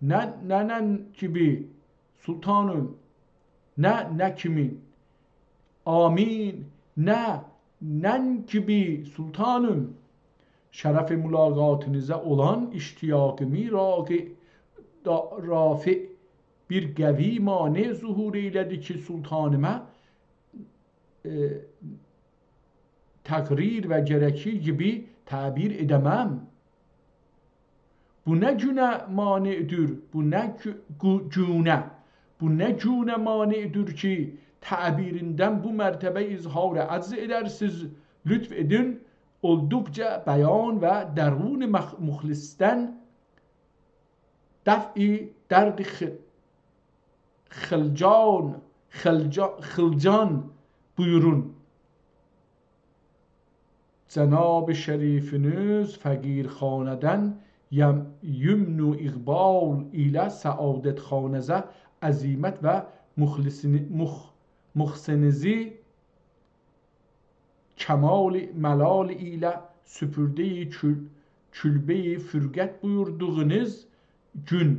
نه، نه، نه کیمی، سلطانیم؟ نه، نه کیمی؟ آمین. نه، نه کیمی، سلطانیم؟ شرف ملاقاتینیزه اولان اشتیاقیمی راقع-، دا-، رافع بیر قوی مانع ظهور ائیله‌دی کی، سلطانیما، ائ، تقریر و گرکی کیمی تعبیر ائده‌مم. بو نه گونه مانعدیر؟ بو نه گو-، گو-، گونه؟ بو نه گونه مانعدیر کی، تعبیریندن بو مرتبه اظهار عجز ائدرسیز؟ لطف ائدین، اولدوقجا بیان و درون مخ-، مخلصدن دفع درد خ-، خلجان، خلجا-، خلجان بویورون. جناب شریفینیز فقیرخانه‌دن یم-، یمن و اقبال ایله سعادتخانه‌زه عزیمت و مخلصینی-، مخ-، مخسنیزی کمال ملال ایله سوپورده‌ی کول-، کلبه‌ی فرقت بویوردوغونوز گون،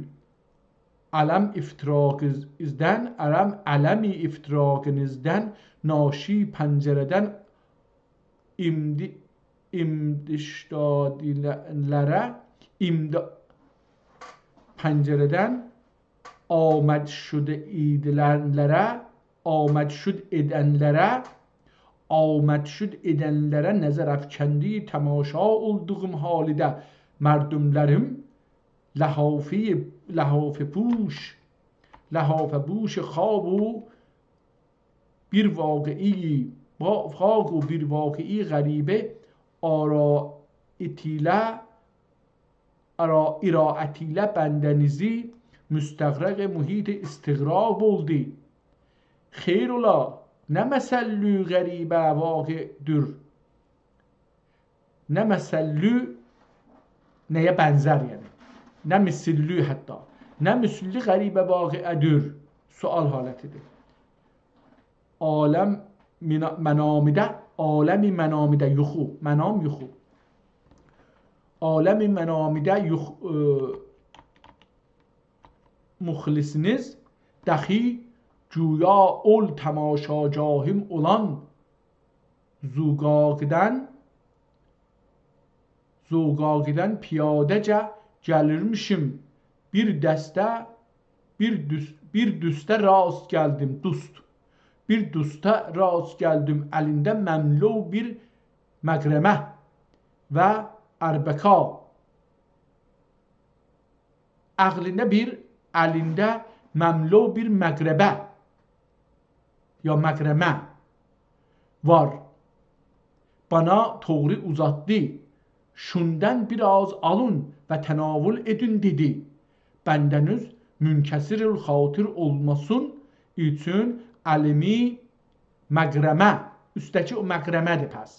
علم افتراقینیزدن، علم، علم افتراقینیزدن ناشی پنجره‌دن امد-، امدشدادیلره، امد-، پنجره‌دن آمد شد ائدیلنلره، آمد شد ائدنلره، آمد شد ائدنلره نظر افکندی تماشا اولدوغوم حالیده مردملریم لحافه، لحافه پوش، لحافه پوش خواب و بیر واقعی، با-، فاق و بیر واقعی غریبه آرا اتیله ارا-، اراعت ایله بنده‌نیزی مستغرق محیط استغراب اولدو. خیر اولا، نه مثللو غریبه واقعدور؟ نه مثللو، نه‌یه بنزر، یعنی؟ نه مثللو حتی. نه مثللو غریبه واقعه‌دور؟ سؤال حالتیدیر. عالم منا-، منامیده عالم منامیده یوخو، منام یوخو. عالم منامیده یوخ-، ائ، مخلصینیز دخی گویا اول تماشاگاهیم اولان زوقاقیدن، زوقاقیدن پیاده‌جه گلیرمیشیم. بیر دسته، بیر دوس-، بیر دوسته راست گلدیم، دوست. بیر دوستا راست گلدیم، الینده مملو بیر مقرمه و اربکا. عقلینده بیر، الینده مملو بیر مقربه یا مقرمه وار. بانا توغری اوزاتدی. «Şundan biraz alın ve tenavul edin» دئدی. «Bendeniz münkesirul xatir olmasın için elimi مقرمه»، اوستده‌کی او مقرمه‌دیر پس.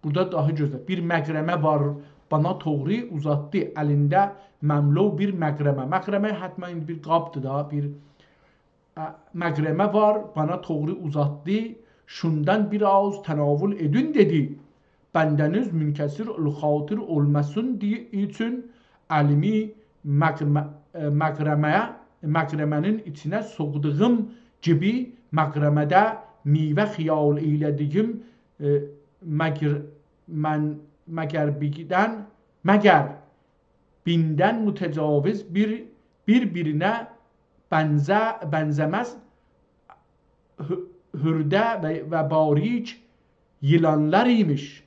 بورادا داها گؤزل. «Bir مقرمه var، bana توغری اوزاتدی»، الینده مملو بیر مقرمه. مقرمه حتماً ایندی بیر قابدیر دا، بیر، ائ، مقرمه وار، بانا توغری اوزاتدی. «Şundan biraz tenavul edin» دئدی. «Bendeniz münkesirul xatir olmasın» دئ-، اوچون الینی مقرمه-، ائ، مقرمه‌یه، مقرمه‌نین ایچینه سوخدوغوم کیمی مقرمه‌ده میوه خیال ائیله‌دیگیم، ائ، مگر-، من-، مگر بیگدن، مگر بیندن متجاوز بیر، بیر-بیرینه بنزه-، بنزه‌مز هو-، هورده و، و باریک ییلانلار ایمیش.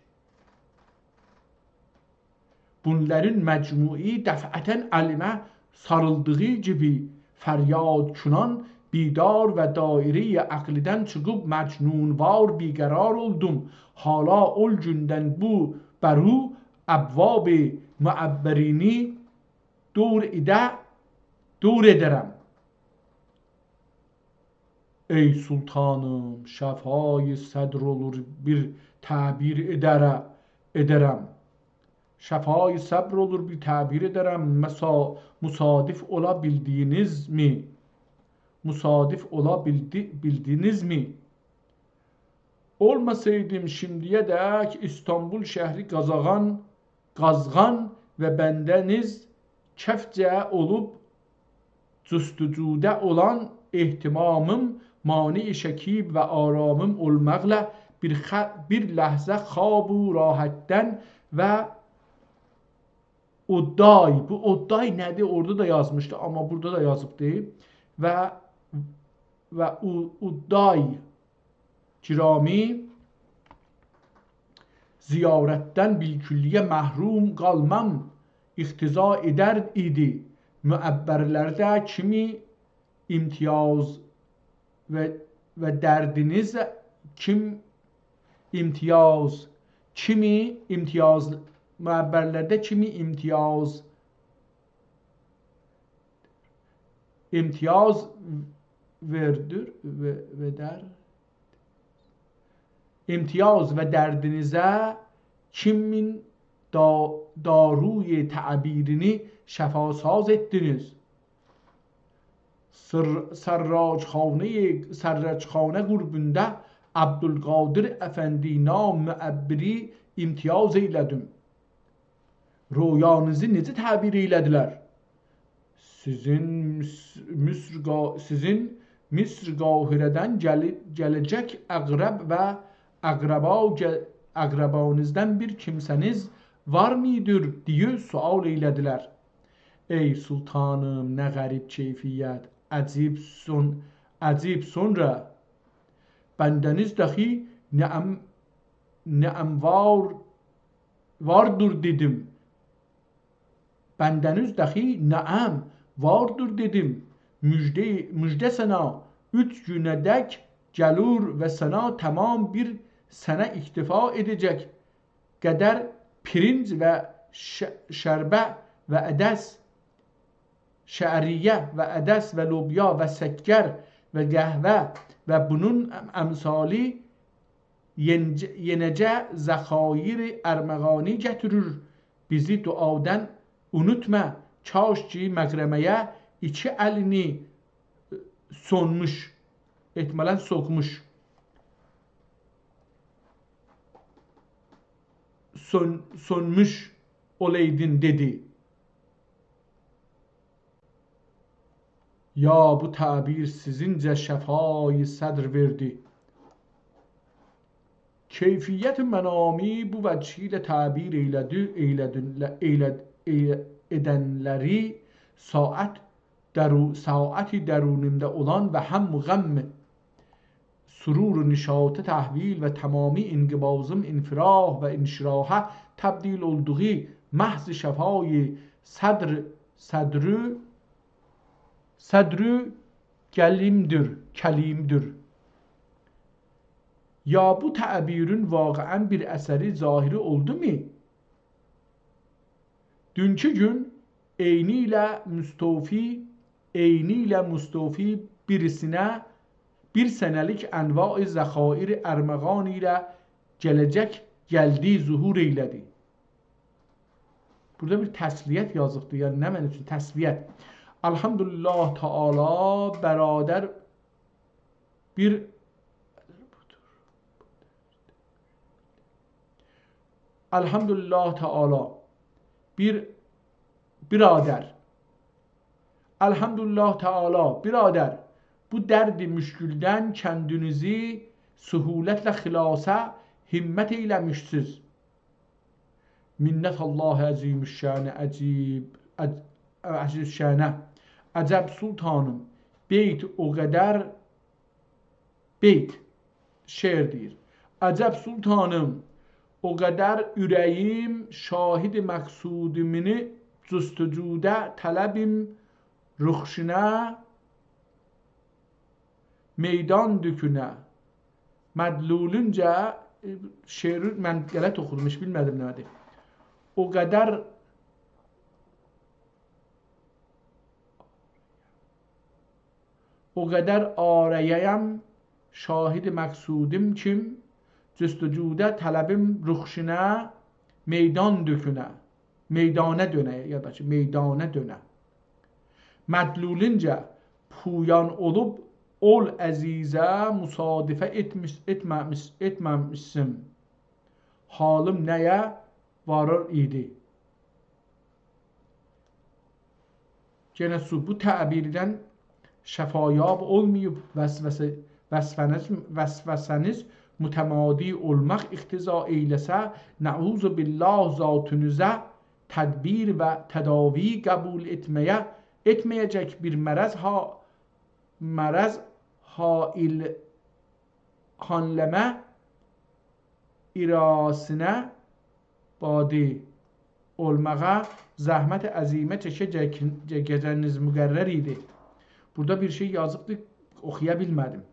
بونلارین مجموعی دفعتاً الیمه ساریلدیغی کیمی فریاد کنان بیدار و دایره‌ی عقلیدن چیخیب مجنون‌وار بی‌قرار اولدوم. حالا اول گوندن بو برو ابواب معبرینی دور ایده، دور ائدرم. ای سلطانیم، شفای صدر اولور بیر تعبیر ائدره-، ائدرم. شفای صبر اولور بیر تعبیر ائدرم. مسا-، مصادف اولا بیلدینیزمی؟ مصادف اولا بیلدی-، بیلدینیزمی؟ اولماسایدیم شیمدییه‌دک ایستانبول شهری قازغان، قازغان و بنده‌نیز کفجه اولوب جستجوده اولان اهتمامیم مانع شکیب و آرامیم اولماقلا بیر خ-، بیر لحظه خواب و راحتدن و اودای، بو اودای نه‌دیر؟ اورادا دا یازمیشدی، آمما بورادا دا یازیبدی. و، و او-، اودای گرامی زیارتدن بالکلیه محروم قالمام اقتضا ائدر ایدی. معبرلرده کیمی امتیاز و، و دردینیز کیم امتیاز، کیمی امتیاز، معبرلرده کیمی امتیاز، امتیاز وئردیر و، و در امتیاز و دردینیزه کیمین دا-، داروی تعبیرینی شفاساز ائتدینیز. سر-، سراجخانه، سراجخانه قوربوندا عبدالقادر افندی نام معبری امتیاز ائیله‌دیم. رؤیانیزی نئجه تعبیر ائیله‌دیلر؟ سیزین مص-، مصر قا-، سیزین مصر قاهره‌دن گلی-، گله‌جک عقرب و عقربا گه-، عقربانیزدن بیر کیمسه‌نیز وار میدیر؟ دئیه سؤال ائیله‌دیلر. ای سلطانیم، نه غریب کیفیت، عجیب سون-، عجیب سونرا. بنده‌نیز دخی نه ام-، نه اموار واردیر دئدیم. بنده‌نیز دخی نعم، واردیر دئدیم. مژده، مژده سنه، اوچ گونه‌دک گلور و سنه تمام بیر سنه اکتفا ائده‌جک قدر پرنج و ش-، شربه و عدس، شعریه و عدس و لوبیا و شکر و قهوه و بونون امثالی یئنجه-، یئنه‌جه ذخایر ارمغانی گتیریر. بیزی دعادان اونوتما، کاش کی مقرمه‌یه ایکی الینی سونموش، احتمالاً سوخموش. سؤن-، سؤنموش اولایدین، دئدی. یا بو تعبیر سیزینجه شفای صدر وئردی. کیفیت منامی بو وجه ایله تعبیر ائیله‌دی، ائیله‌دی، ائیله-، ائیله-، ائدنلری ساعت درو-، ساعتی درونیمده اولان و هم غم سرور و نشاطه تحویل و تمامی انقباضیم انفراح و انشراحه تبدیل اولدوغو محض شفای صدر، صدرو، صدرو کلیم‌دیر، کلیم‌دیر. یا بو تعبیرین واقعاً بیر اثری ظاهری اولدومو؟ دونکو گون عینی ایله مستوفی، عینی ایله مستوفی بیریسینه بیر سنه‌لیک انواع ذخایر ارمغان ایله گله‌جک گلدی، ظهور ائیله‌دی. بورادا بیر تسلیت یازیبدیر، یعنی نمنه اوچون تسلیت؟ الحمدلله تعالی برادر بیر الحمدلله تعالی بیر برادر. الحمدلله تعالی برادر، بو درد مشکلدن کندینیزی سهولتله خلاصه همت ائیله‌میشسیز. منت الله عظیم الشأنه، عجیب، عج-، عجیب شأنه. عجب سلطانیم، بیت او قدر بیت، شعر دئییر. عجب سلطانیم، او قدر اوره‌ییم شاهد مقصودیمینی جستجوده طلبیم رخشینه میدان دؤکونه. مدلولونجه، ائ، شعری من غلط اوخودوم، هئچ بیلمه‌دیم نه‌دیر. او قدر او قدر آره‌یم شاهد مقصودیم کیم، جستجوده طلبیم رخشینه میدان دؤکونه، میدانه دؤنه، یا دا کی، میدانه دؤنه. مدلولونجه پویان اولوب اول عزیزه مصادفه ائتمیش، ائتمه‌میش، ائتمه‌میشسیم. حالیم نه‌یه واریر ایدی؟ یئنه سو، بو تعبیردن شفایاب اولماییب، وسوسه، وسوسه‌نیز، وسوسه‌نیز متمادی اولماق اقتضا ائیله‌سه، نعوذ بالله ذاتینیزه تدبیر و تداوی قبول ائتمه‌یه، ائتمه‌یه‌جک بیر مرض ها-، مرض حائل هانلمه ایراسینه بادی اولماغا زحمت عظیمه چکه‌جک-، چکه‌جگینیز مقرر ایدی. بورادا بیر شئی یازیبدی، اوخویا بیلمه‌دیم.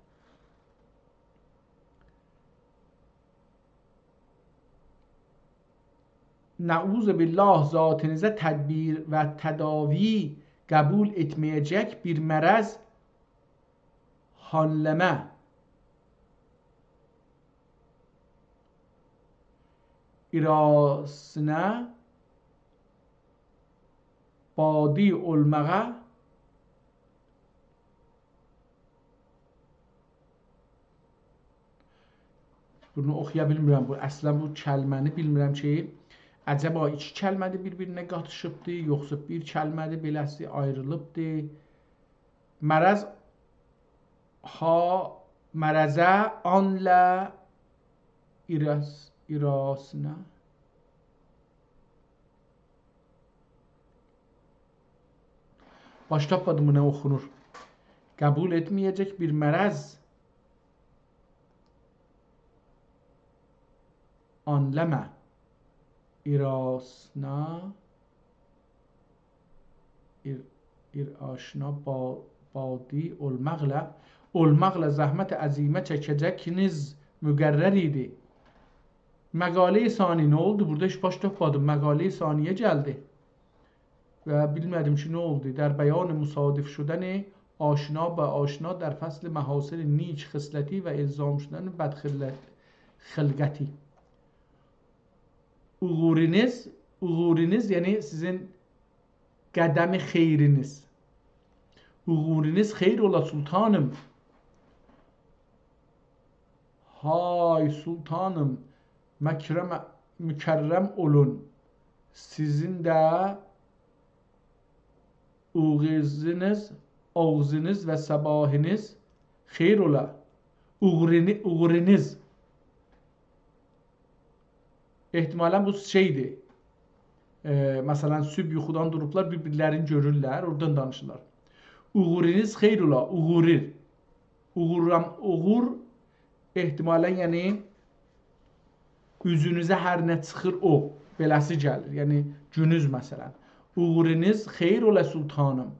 نعوذ بالله ذاتینیزه تدبیر و تداوی قبول ائتمه‌یه‌جک بیر مرض هانلمه ایراسینه بادی اولماغا. بونو اوخویا بیلمیرم. بو، اصلاً بو کلمه‌نی بیلمیرم کی، عجبا ایکی کلمه‌دیر بیر-بیرینه قاتیشیبدی، یوخسا بیر کلمه‌دیر، بئله‌سی آیریلیبدی. مرض ها، مرضه آنله ایراس-، ایراسینه. باش تاپمادیم، بو نه اوخونور. قبول ائتمه‌یه‌جک بیر مرض آنلمه. ایراسنا، ایر، ایر آشنا با، بادی اولماقلا، اولماقلا زحمت عظیمه چکه‌جگینیز مقرر ایدی. مقاله‌ی ثانی نه اولدو؟ بورادا هئچ باش تاپمادیم. مقاله‌ی ثانی‌یه گلدی. و بیلمه‌دیم کی، نه اولدو. در بیان مصادف شدن آشنا با آشنا در فصل محاسن نیک خصلتی و الزام شدن بد خلقتی. اوغورینیز، اوغورینیز، یعنی سیزین قدم خیرینیز. اوغورینیز خیر اولا، سلطانیم. های سلطانیم، مکرم، مکرم اولون. سیزین ده اوغوزونوز، اوغوزونوز و صباحینیز خئییر اولا. اوغورینی-، اوغورینیز. احتمالاً بو شئیدیر. ائ، مثلاً، صبح یوخودان دوروبلار، بیر-بیرلرینی گؤرورلر، اورادان دانیشیرلار. اوغورینیز خئییر اولا، اوغورور. اوغورام، اوغور، احتمالاً، یعنی، اوزونوزه هر نه چیخیر او، بئله‌سی گلیر. یعنی، گونوز، مثلاً. اوغورینیز خئییر اولا، سلطانیم.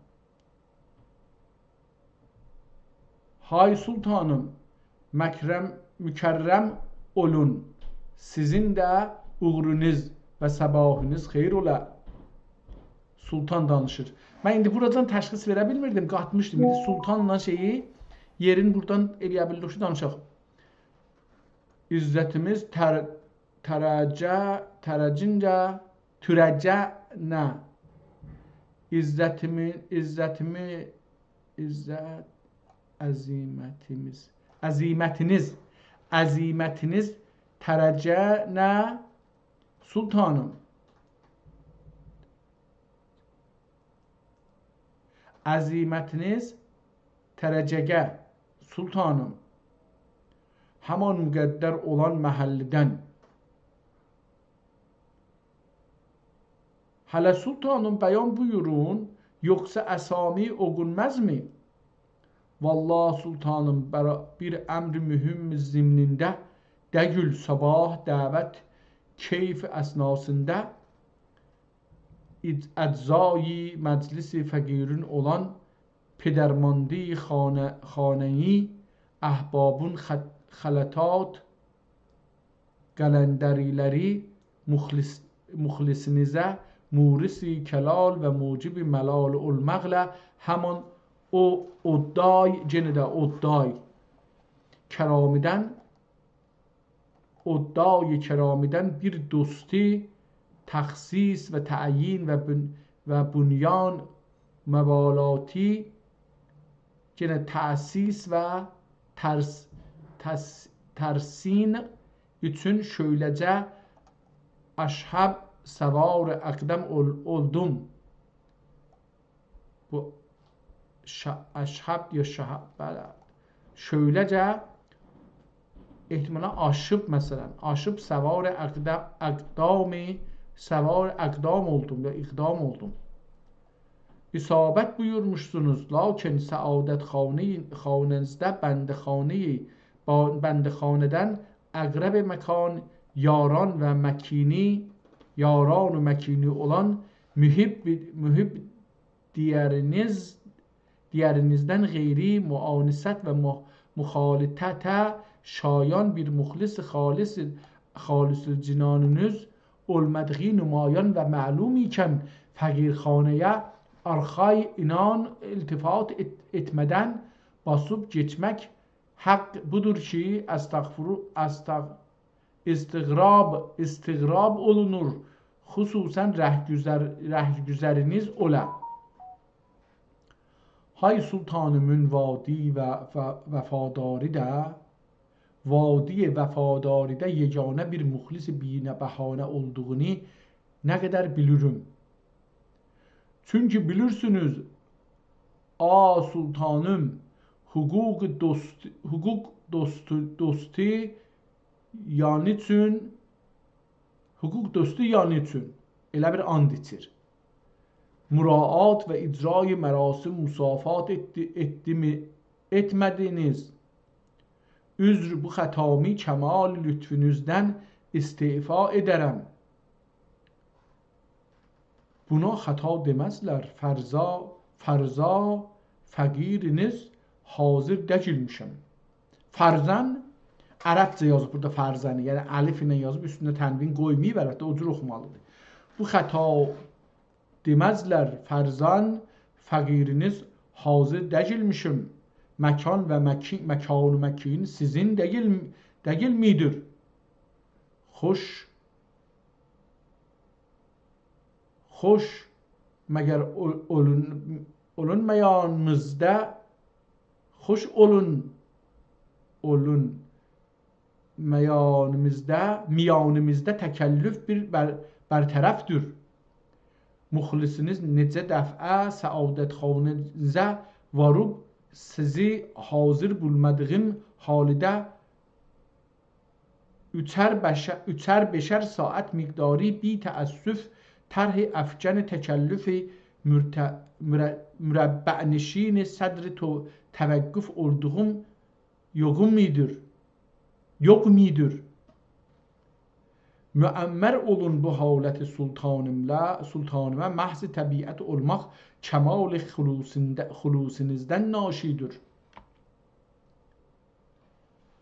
های سلطانیم، مکرم، مکرم اولون. سیزین ده اوغرونوز و صباحینیز خئییر اولا. سلطان دانیشیر. من ایندی بورادان تشخیص وئره بیلمیردیم، قاتمیشدیم. ایندی سلطانلا شئیی، یئرین بورادان ائلیه بیلدیک کی، دانیشاق. عزتیمیز تر-، ترجه، ترجینجه، تورجه نه؟ عزتیمی، عزتیمی، عزت، عظیمتیمیز، عظیمتینیز، عظیمتینیز ترجه نه؟ سلطانیم. عظیمتینیز ترجگه، سلطانیم، همان مقدر اولان محلیدن. هله سلطانیم، بیان بویورون، یوخسا عصامی اوقونمازمی؟ والله سلطانیم، برا-، بیر امر مهم ضمنینده دئییل، صباح دعوت کیف اثناسیندا اج-، اجزای مجلس فقیرین اولان پدرماندی خانه-، خانه‌ای احبابون خط-، خلطات قلندریلری مخلص-، مخلصینیزه مورث کلال و موجب ملال اولماقلا همان او ادعای، یئنه ده ادعای کرامیدن، ادعای کرامیدن بیر دوستی تخصیص و تعیین و بن-، و بنیان موالاتی، یئنه تأسیس و ترس-، تس-، ترسین اوچون شؤیله‌جه اشهب سوار اقدم اول-، اولدوم. بو شا-، اشهب یا شهب، بلی. شؤیله‌جه احتمالاً آشیب، مثلاً، آشیب سوار اقد-، اقدامی، سوار اقدام اولدوم یا اقدام اولدوم. اصابت بویورموشسونوز، لاکین سعادت خانه-، خانه‌نیزده بنده‌خانه‌ای، با-، بنده‌خانه‌دن اقرب مکان یاران و مکینی، یاران و مکینی اولان محب، محب دیگرینیز، دیگرینیزدن غیری مؤانست و مو-، مخالطته شایان بیر مخلص خالص، خالص‌الجنانینیز اولمادیغی نمایان و معلوم ایکن، فقیرخانه‌یه آرخای اینان التفات ائت-، ائتمه‌دن باسیب گئچمک حق بودور کی، استغفر-، استغ-، استغراب، استغراب اولونور، خصوصاً رهگذر-، رهگذرینیز اولا. های سلطانیمین وادی و، و وفاداریده، وادی وفاداریده یگانه بیر مخلص بی‌بهانه اولدوغونو نه قدر بیلیرم. چونکی بیلیرسینیز، آ سلطانیم، حقوق دوست، حقوق دوستو، دوستی یعنی اوچون، حقوق دوستی یعنی اوچون ائله بیر آند ایچیر. مراعات و اجرای مراسم مصافات ائتدی-، ائتدیمی-، ائتمه‌دینیز. عذر، بو خطامی کمال لطفونوزدن استعفا ائده‌رم. بونا خطا دئمزلر، فرضا، فرضا فقیرینیز حاضر دئییلمیشم. فرضاً، عربجه یازیب بورادا فرضاًی، یعنی الف ایله یازیب، اوستونه تنوین قویماییب، البته، او جور اوخومالیدیر. بو خطا دئمزلر، فرضاً فقیرینیز حاضر دئییلمیشم. مکان و مکی-، مکان و مکین سیزین دئییل، دئییلمیدیر. خوش، خوش، مگر اول-، اولون-، اولونمایانیمیزدا، خوش اولون، اولون، میانیمیزده، میانیمیزده تکلف بیر بر-، برطرفدیر. مخلصینیز نئجه دفعه سعادتخانه‌نیزه واریب، سیزی حاضر بولمادیغیم حالده اوچر بشه-، اوچر بئشر ساعت مقداری بی‌تأسف طرح افکن تکلف مرت-، مر-، مربع‌نشین صدر تو-، توقف اولدوغوم یوغوم ایدیر. یوغوم ایدیر. معمر اولون بو حالت سلطانیملا، سلطانیما محض طبیعت اولماق کمال خلوصینده-، خلوصینیزدن ناشی‌دیر.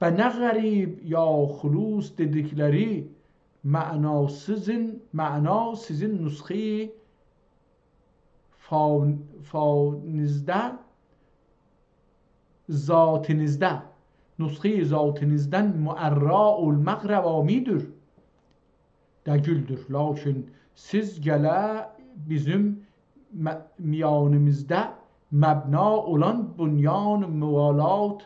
و نه غریب یا خلوص دئدیکلری معنا سیزین، معنا سیزین نسخه‌ی فا-، فانیزده، ذاتینیزده، نسخه‌ی ذاتینیزدن معرّا اولماق روامی‌دیر. دگیلدیر. لاکین سیز گله بیزیم م-، میانیمیزده مبنا اولان بنیان موالات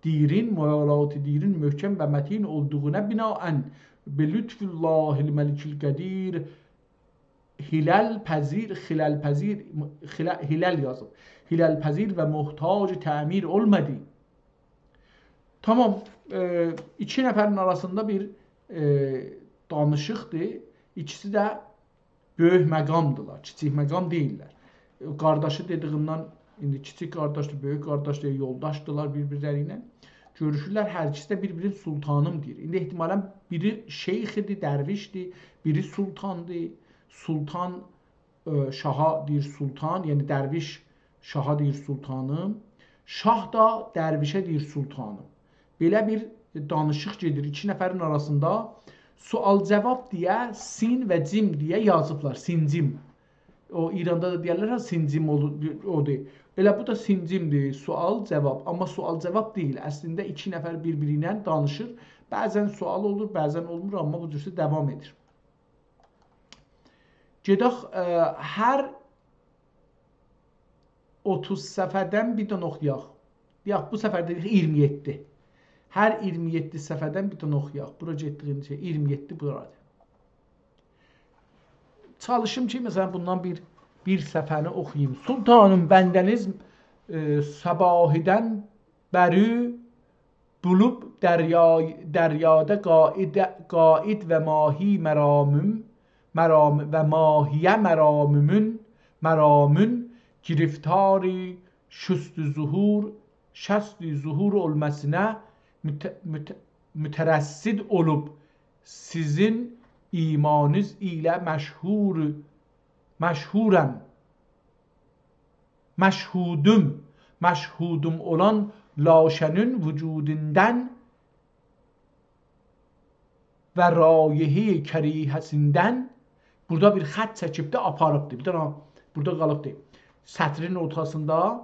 دیرین، موالات دیرین محکم و متین اولدوغونا بناءً، به لطف الله الملک القدیر، حیله‌ل‌پذیر، خلل‌پذیر، خلا-، حیله‌ل یازیب. حیله‌ل‌پذیر و محتاج تعمیر اولمادی. تامام، ائ، ایکی نفرین آراسیندا بیر، ائ، دانیشیقدیر. ایکیسی ده بؤیوک مقامدیلار، کیچیک مقام دئییللر. ائ، قارداشی دئدیگیندن، ایندی کیچیک قارداشدیر، بؤیوک قارداشدیر، یولداشدیلار بیر-بیرلری ایله. گؤروشورلر، هر ایکیسی ده بیر-بیرین سلطانیم دئییر. ایندی احتمالاً بیری شیخیدیر، درویشدیر، بیری سلطاندیر. سلطان، ائ، شاها دئییر سلطان، یعنی درویش شاها دئییر سلطانیم. شاه دا درویشه دئییر سلطانیم. بئله بیر دانیشیق گئدیر ایکی نفرین آراسیندا. سؤال-جاواب دئیه سین و جیم دئیه یازیبلار، سینجیم. او، ایراندا دا دئیرلر، ها، سینجیم اولور، اودور. ائله بو دا سینجیمدیر، سؤال-جاواب. آمما سؤال-جاواب دئییل، اصلینده ایکی نفر بیر-بیری ایله دانیشیر. بعضاً سؤال اولور، بعضاً اولمور، آمما بو جورسه داوام ائدیر. گئدک، ائ، هر اوتوز صفحه‌دن بیر دنه اوخویاق. یوخ، بو سفر ده اییرمی یئددی. هر اییرمی یئددی صفحه‌دن بیر دنه اوخویاق. بورا گئتدیگینجه اییرمی یئددی بورادیر. چالیشیم کی، مثلاً، بوندان بیر، بیر صفحه‌نی اوخویوم. سلطانیم، بنده‌نیز، ائ، صباحیدن بری بولوب دریای-، دریادا قائد، قائد و ماهی مرامیم، مرام-، و ماهیه مرامین، مرامین گرفتاری شست ظهور، شست ظهور اولماسینا مت-، مت-، مترصد اولوب، سیزین ایمانیز ایله مشهور، مشهورم، مشهودوم، مشهودوم اولان لاشه‌نین وجودوندان و رایحه‌ی کریهه‌سیندن. بورادا بیر خط چکیب ده آپاریبدی. بیر دنه بورادا قالیبدی. سطرین اورتاسیندا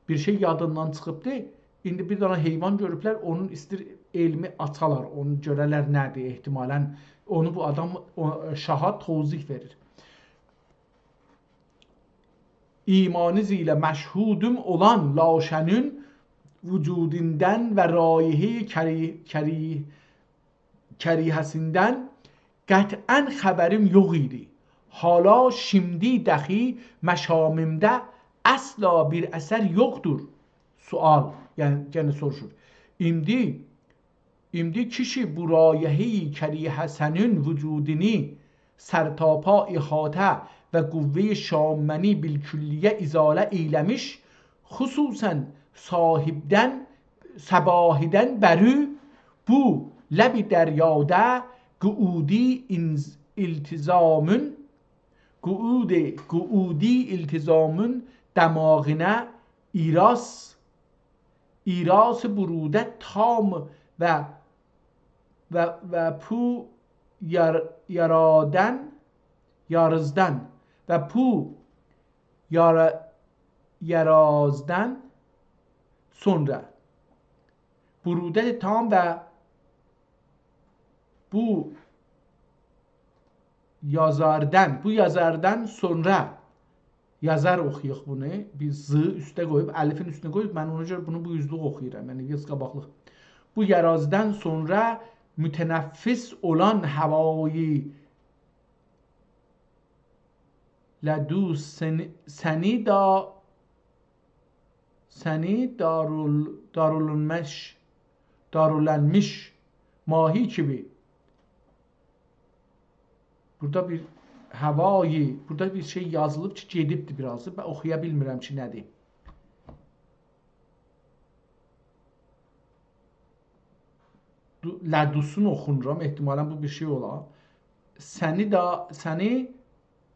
بیر شئی یادیندان چیخیبدی. ایندی بیر دنه حیوان گؤروبلر، اونون ایستیر علمی آچالار، اونو گؤره‌لر نه‌دیر احتمالاً. اونو بو آدام، او، شاها توضیح وئریر. ایمانیز ایله مشهودوم اولان لاشه‌نین وجودوندان و رایحه‌ی کری-، کری-، کریهه‌سیندن قطعاً خبریم یوخ ایدی. حالا شیمدی دخی مشامیمده اصلا بیر اثر یوخدور. سؤال، یعنی، یعنی سوروشور. ایندی، ایندی کیشی بو رایحه‌ی کریهه‌سینین وجودونو سرتاپا احاطه و قوه‌ی شامّه‌نی بالکلیه ازاله ائیله‌میش، خصوصاً صاحیبدن، صباحیدن بری بو لب دریادا قعودی انز-، التزامین، قعود، قعودی التزامین دماغینا ایراث، ایراث بروده تام و، و، و پو یار-، یارادن، یارزدن و پو یارا-، یارازدن سونرا. بروده تام و بو یازاردن، بو یازاردن سونرا، یازار اوخویاق بونو، بیر ز اوسته قویوب، الفین اوستونه قویوب، من اونا گؤره بونو بو اوزلوک اوخویورام، یعنی یاز قاباقلیق. بو یارازدن سونرا متنفس اولان هوایی لدو سن-، سنی دا، سنی دارول-، دارولنمش، دارولنمیش ماهی کیمی. بورادا بیر هوایی، بورادا بیر شئی یازیلیب کی، گئدیبدی بیر آز. من اوخویا بیلمیرم کی، نه‌دیر. دو-، لدوسون اوخونورام، احتمالاً بو بیر شئی اولا. سنی دا، سنی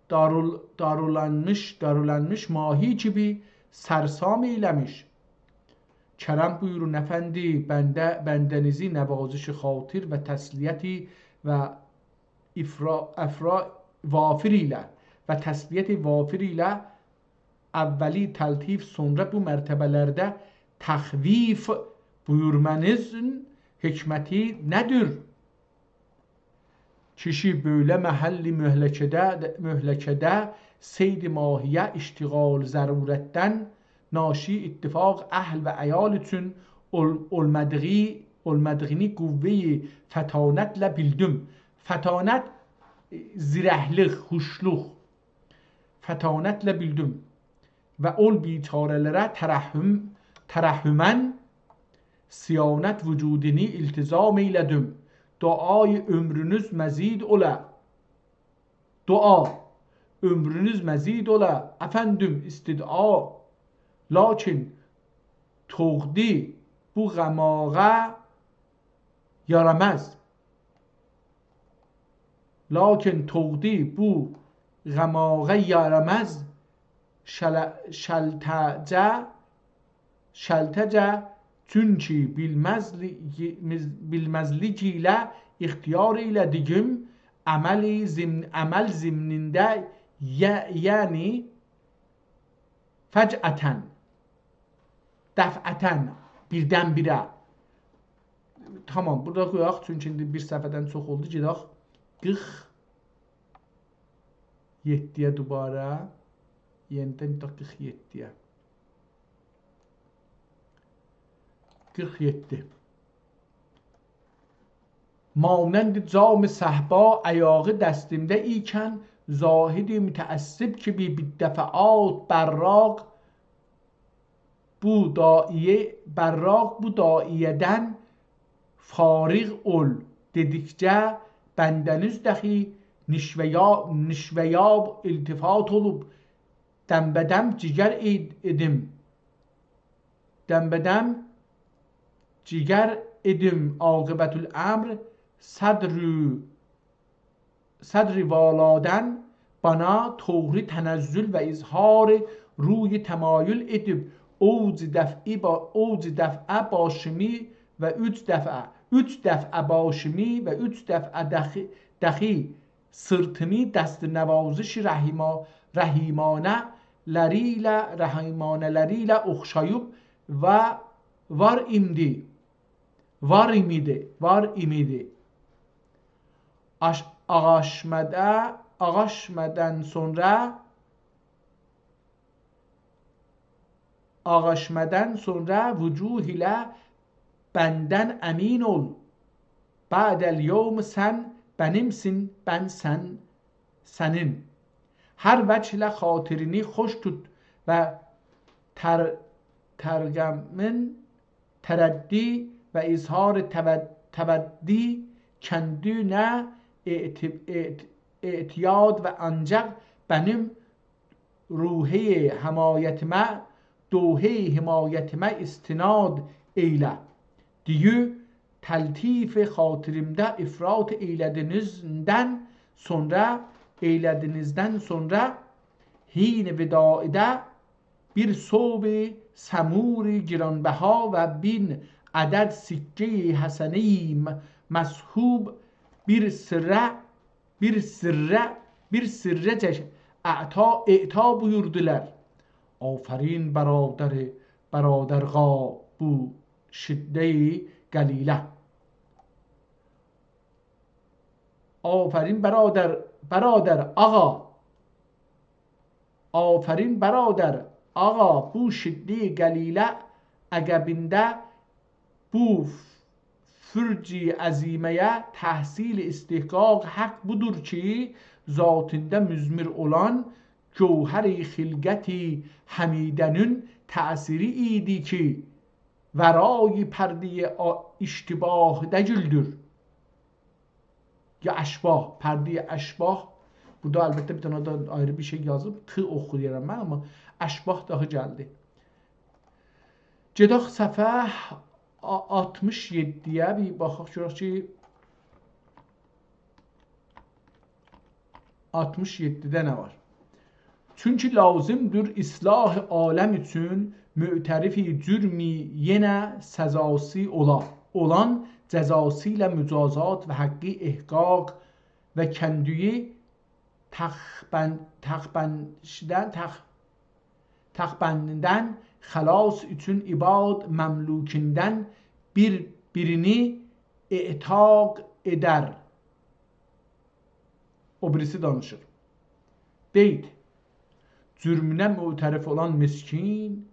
دارول-، دارولنمیش، دارولنمیش ماهی کیمی سرسام ائیله‌میش. کرم بویورون افندی، بنده، بنده‌نیزی نوازش خاطر و تسلیتی و افرا-، افرا-، وافر ایله و تسلیت وافر ایله اولی تلطیف، سونرا بو مرتبه‌لرده تخویف بویورمانیزین حکمتی نه‌دیر؟ کیشی بؤیله محل مهلکه‌ده، مهلکه‌ده صید ماهی‌یه اشتغال ضرورتدن ناشی اتفاق اهل و عیال اوچون اول-، اولمادیغی، اولمادیغینی قوه‌ی فطانتله بیلدیم. فطانت، ائ، زیرکلیک، هوشلوق. فطانتله بیلدیم. و اول بیچاره‌لره ترحم، ترحماً صیانت وجودینی التزام ائیله‌دیم. دعای عمرونوز مزید اوله. دعا، عمرونوز مزید اوله، افندیم، استدعا. لاکین توغدی بو قماغا یاراماز. لاکین توغدی بو قماغا یاراماز، شله-، شلته‌جه، شلته‌جه، چونکی بیلمزلی-، بیلمزلیک ایله اختیار ائیله‌دیگیم عملی ضمن-، عمل ضمنینده، یع-، یعنی فجأةً، دفعةً، بیردن‌بیره. تامام، بورادا قویاق، چونکی ایندی بیر صفحه‌دن چوخ اولدو. گئدک قیرخ یئددی‌یه دوباره. یئنیدن گئدک قیرخ یئددی‌یه. قیرخ یئددی. مانند جام صهبا ایاغی دستیمده ایکن، زاهد متعصب کیمی بیر دفعات براق بو داعیه، براق بو داعیه‌دن فارغ اول دئدیکجه، بنده‌نیز دخی نشوه‌یا-، نشوه‌یاب التفات اولوب، دم‌به‌دم جیگر ائد-، ائدیم. دم‌به‌دم جیگر ائدیم، عاقبت‌الامر صدر، صدر والادن بانا طوری تنزل و اظهار روی تمایل ائدیب، اوج دفعی با-، اوج دفعه باشیمی و اوچ دفعه، اوچ دفعه باشیمی و اوچ دفعه دخی، دخی سیرتیمی دست نوازش رحیما-، رحیمانه‌لری ایله، رحیمانه‌لری ایله اوخشاییب و وار ایمیدی. وار ایمیدی، وار ایمیدی. آش-، آغاشمادا-، آغاشمادان سونرا آغاشمادان سونرا وجوه ایله بندن امین اول. بعد الیوم سن بنیمسین، بن سن، سنین. هر وجهله خاطرینی خوش توت و تر-، ترغمین تردی و اظهار تود-، تودی کندی نه اعت-، اعت-، اعتیاد و آنجاق بنیم دوحه‌ی حمایتیمه، دوحه‌ی حمایتیمه استناد ائیله. دئییر، تلطیف خاطریمده افراط ائیله‌دینیزدن سونرا، ائیله‌دینیزدن سونرا حین وداعده بیر ثوب سمور گران‌بها و بین عدد سکه‌ی حسنه‌ی م-، مسحوب بیر سره بیر سره، بیر سره جه-، اعطا، اعطا بویوردولار. آفرین برادر، برادرقا بو شده‌ی قلیله. آفرین برادر، برادر آقا. آفرین برادر آقا، بو شده‌ی قلیله عقبینده بو برج عظیمه‌یه تحصیل استحقاق حق بودور کی، ذاتیندا مثمر اولان گوهر خلقت حمیده‌نین تأثیری ایدی کی، ورای پردهٔ آ-، اشتباه دگیلدیر. یا اشباح، پردهٔ اشباح. بورادا البته بیر دنه ده آیری بیر شئی یازیب، ت اوخویورام من، آمما اشباح داها گلدی. گئدک صفحه آ-، آلتمیش یئددی‌یه، بیر باخاق گؤرک کی، آلتمیش یئددی‌ده نه وار؟ چونکی لازیمدیر اصلاح عالم اوچون معترف جرمی یئنه سزاسی اولا، اولان جزاسی ایله مجازات و حقی احقاق و کندویی تخبن-، تخبنشدن، تخ-، تخبنددن خلاص اوچون عباد مملوکیندن بیر، بیرینی اعتاق ائدر. او بیریسی دانیشیر. بیت. جرمونه معترف اولان مسکین،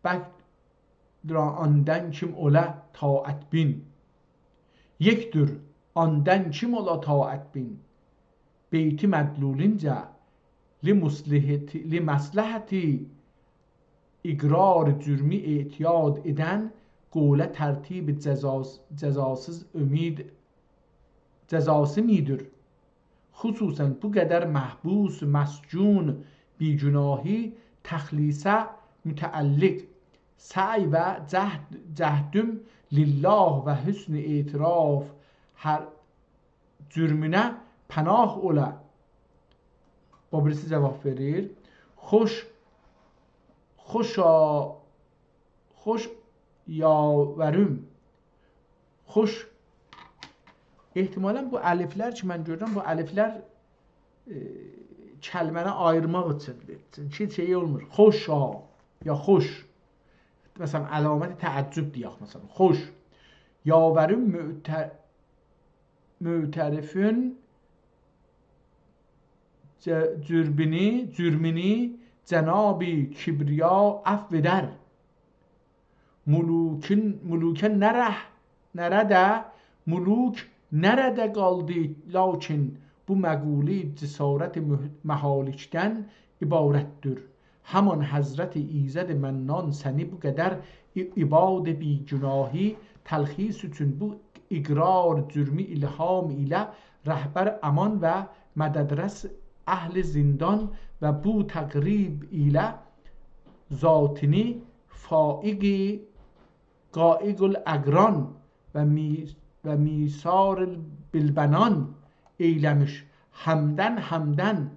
بکدر آندن کیم اولا طاعت بین. یکدور آندن کیم اولا طاعت بین. بیتی مدلولینجه، لمصلحتی، لمصلحتی اقرار جرمی اعتیاد ائدن، قوله ترتیب جزاس-، جزاسیز امید، جزاسی میدیر؟ خصوصاً بو قدر محبوس، مسجون، بی‌گناهی تخلیصه متعلق سعی و جهد، جهدم لله و حسن اعتراف هر جرمونه پناه اوله. او بیریسی جواب وئریر. خوش، خوشا، خوش یاورم. خوش. احتمالاً بو الفلر کی، من گؤرورم، بو الفلر، ائ، کلمه‌نی آییرماق اوچوندور. چونکی شئی اولمور. خوشا، یا خوش. مثلاً، علامت تعجب دئیک، مثلاً. خوش. یاورم معت-، معترفون ج-، جرمینی، جرمینی جناب کبریا عفو ائدر. ملوکون، ملوکه نره، نره‌ده، ملوک نره‌ده قالدی، لاکین بو مقوله جسارت مه-، مهالکدن عبارتدیر. همان حضرت ایزد منان سنی بو قدر ع-، عباد بی‌گناهی تلخیص اوچون بو اقرار جرمی الهام ایله رهبر امان و مددرس اهل زندان و بو تقریب ایله ذاتینی فائق قائق الاقران و می-، و میثار بالبنان ائیله‌میش. همدن، همدن.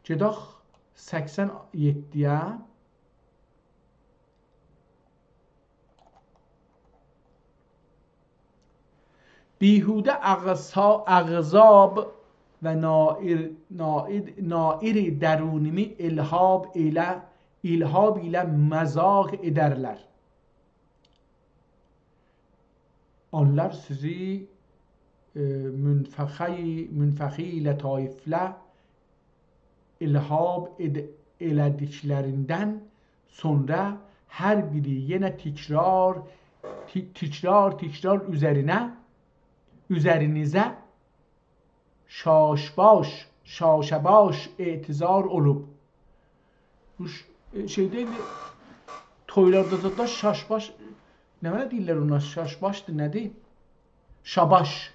گئدک سکسن یئددی‌یه. بیهوده اغصا-، اغضاب و نائر-، نائد-، نائر درونیمی الهاب ایله، الهاب ایله مذاق ائدرلر. آنلار سیزی، ائ، منفخی، منفخی لطایفله الهاب ائد-، ائله‌دیکلریندن سونرا هر بیری یئنه تکرار، تی-، تکرار، تکرار اوزرینه، اوزرینیزه شاشباش، شاشباش اعتذار اولوب. بو ش-، ائ، شئیده ایندی تویلاردا دا، دا شاشباش، نمنه دئییرلر اونا؟ شاشباشدیر، نه‌دیر؟ شاباش.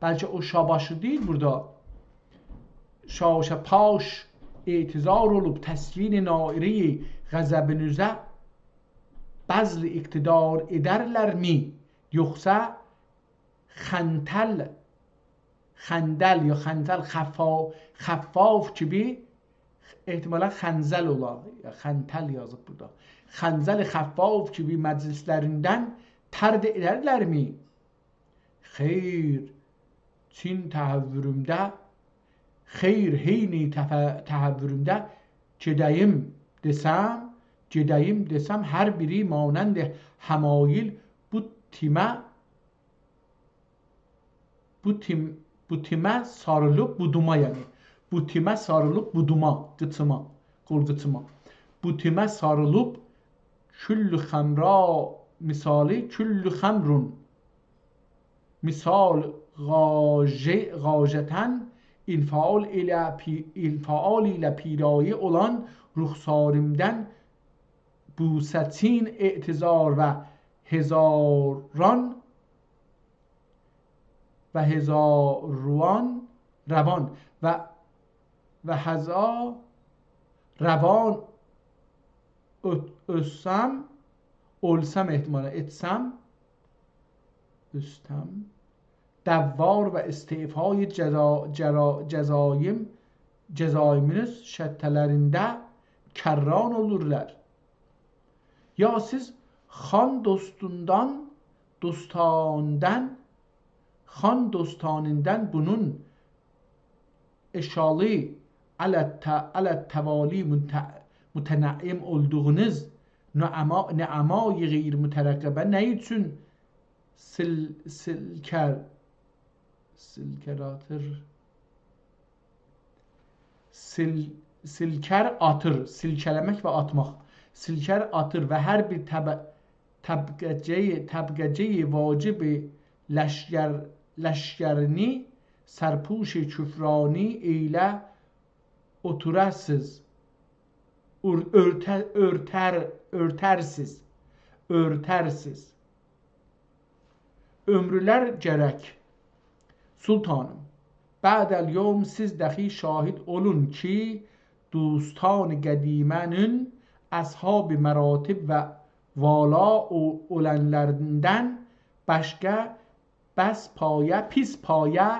بلکه او شاباشی دئییل بورادا. شاشباش اعتذار اولوب، تسکین نائری غضبینیزه بذل اقتدار ائدرلرمی؟ یوخسا خنتل، خندل یا خنتل خفا-، خفاف کیمی، احتمالاً خنزل اولا، یا خنتل یازیب بورادا. خنزل خفاف کیمی مجلسلریندن طرد ائدرلرمی؟ خیر، چین تهورومده، خیر، حین تف-، تهورومده گئده‌ییم دئسم، گئده‌ییم دئسم، هر بیری مانند حمایل بو تیمه، بو تیم-، بو تیمه ساریلیب بودوما، یعنی بو تیمه ساریلیب بودوما، قیچیما، قول قیچیما. بو تیمه ساریلیب کل خمرا، مثالی کل خمرون. مثال غاژه-، غاژتن انفعال ایله پی-، انفعال ایله پیرایه اولان رخساریمدن بوسه‌چین اعتذار و هزاران و هزاروان روان و، و هزا روان اؤ-، اؤسم، اولسام احتمالا، ائتسم، اؤستم، دوار و استعفای جزا-، جرا-، جزایم، جزایمینیز شته‌لرینده کران اولورلار. یا سیز خان دوستوندان، دوستانیندان، خان دوستانیندان بونون اشالی علی الت-، علی التوالی مت-، متنعم اولدوغونوز نعما-، نعمای غیر مترقبه نه اوچون سیل-، سیلکر-، سیلکر آتیر؟ سیل-، سیلکر آتیر، سیلکه‌له‌مک و آتماق. سیلکر آتیر و هر بیر طب-، طبقه‌جه‌ی، طبقه‌جه‌ی واجب لشکر، لشکرینی سرپوش کفرانی ایله اوتوراسیز، اؤر-، اؤرته-، اؤرتر، اؤرترسیز، اؤرترسیز. عؤمرولر گرک. سلطانیم، بعد الیوم سیز دخی شاهد اولون کی، دوستان قدیمه‌نین اصحاب مراتب و والا او-، اولانلاریندان باشقا بس پایه، پیس پایه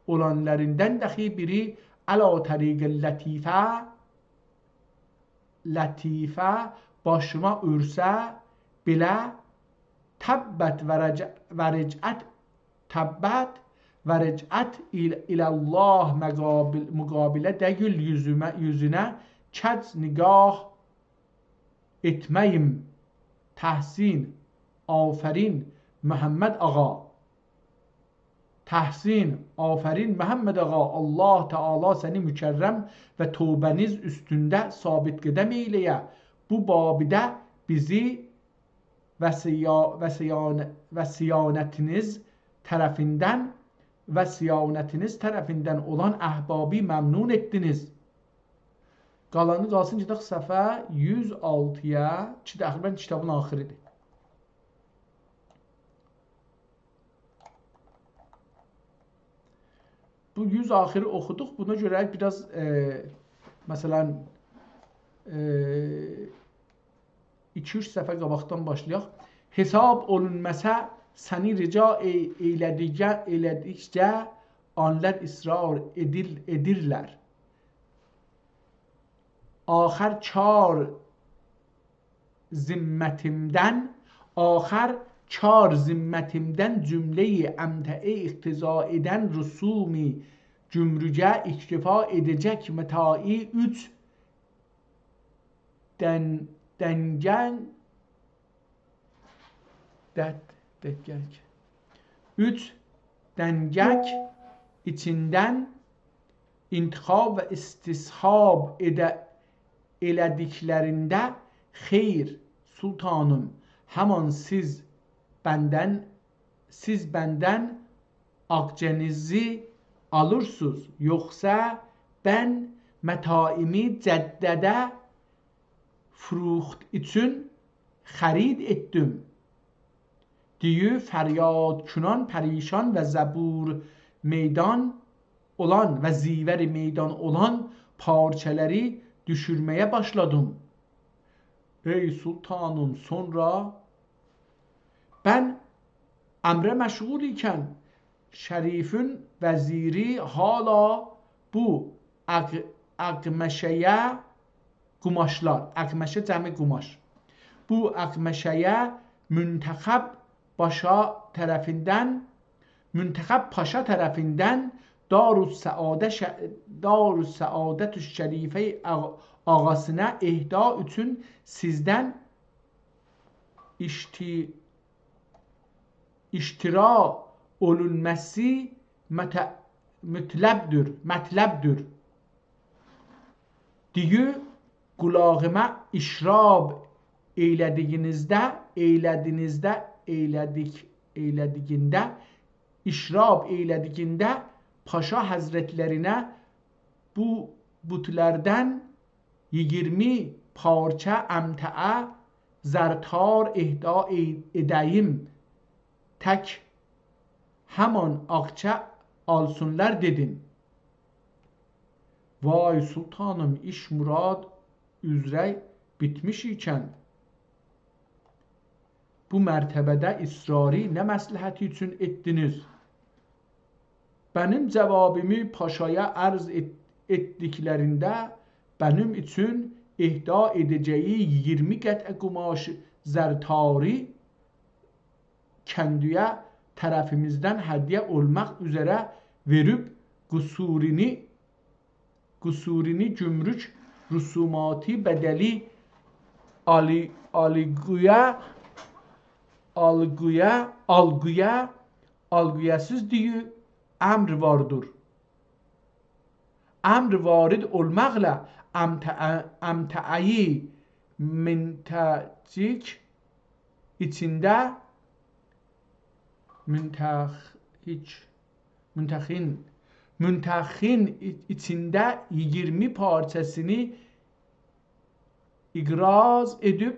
اولانلاریندان دخی بیری علی طریق لطیفه، لطیفه باشیما اؤرسه بئله، تبت و رج-، و رجعت، تبت و رجعت ال-، الی الله مقابل-، مقابله دئییل یوزومه، یوزونه کج نگاه ائتمه‌ییم. تحسین، آفرین، محمد آقا. تحسین، آفرین، محمد آقا، الله تعالی سنی مکرم و توبه‌نیز اوستونده ثابت قدم ائیله‌یه. بو بابیده بیزی و صیا-، و صیان-، و صیانتینیز طرفیندن، و صیانتینیز طرفیندن اولان احبابی ممنون ائتدینیز. قالانی قالسین، گئدک صفحه یوز آلتی‌یا، کی، تقریباً کیتابین آخیریدیر. بو یوز آخیری اوخودوق. بونا گؤره بیر آز، ائ، مثلاً، ائ، ایکی-اوچ صفحه قاباقدان باشلایاق. حساب اولونماسا سنی رجا ائ-، ائیله‌دیکجه، ائیله‌دیکجه آنلار اصرار ائدیر-، ائدیرلر. آخر کار ذمتیمدن، آخر کار ذمتیمدن جمله‌ی امتعه اقتضا ائدن رسوم گمرکه اکتفا ائده‌جک متاعی اوچ دن-، دنگن، دت-، دقت. اوچ دنگک ایچیندن انتخاب و استصحاب ائده-، ائله‌دیکلرینده، خیر، سلطانیم، همان سیز بندن، سیز بندن آغجینیزی آلیرسینیز، یوخسا بن متاعیمی جده‌ده فروخت اوچون خرید ائتدیم. دئییر، فریاد کنان، پریشان و زبور میدان اولان و زیور میدان اولان پارچالاری دوشورمه‌یه باشلادیم. ای سلطانیم، سونرا بن امره مشغول ایکن، شریفین وزیری حالا بو اق-، اقمشه‌یه قوماشلار، اقمشه جمع قوماش. بو اقمشه‌یه منتخب باشا طرفیندن، منتخب پاشا طرفیندن دارالسعاده ش-، دارالسعادت شریفه آغ-، آغاسینا اهدا اوچون سیزدن اشتی-، اشترا اولونماسی مت-، مطلبدیر، مطلبدیر. دئییر، قولاغیما اشراب ائیله‌دیگینیزده، ائیله‌دیگینیزده، ائیله‌دیک، ائیله‌دیگینده، اشراب ائیله‌دیگینده پاشا حضرتلرینه بو بوتلاردان ایگیرمی پارچا امتعه زرتار اهدا ائ-، ائده‌ییم، تک همان آغچا آلسینلار دئدیم. وای سلطانیم، ایش مراد اوزره بیتمیش ایکن، بو مرتبه‌ده اصراری نه مصلحتی اوچون ائتدینیز؟ منیم جوابیمی پاشایا عرض ائت-، ائتدیکلرینده منیم اوچون اهدا ائده‌جه‌یی ایگیرمی قطعه قوماش زرتاری کندویه طرفیمیزدن هدیه اولماق اوزره وئریب قصورینی، قصورینی گمرک رسوماتی بدلی آلی-، آلیقویا، آلقویا، آلقویا، آلقویاسیز دئیه امر واردیر. امر وارد اولماقلا امتع-، امتعه‌یی منتجیک ایچینده منتخ-، هیچ، منتخین، منتخین ای-، ایچینده ایگیرمی پارچاسینی اقراض ائدیب،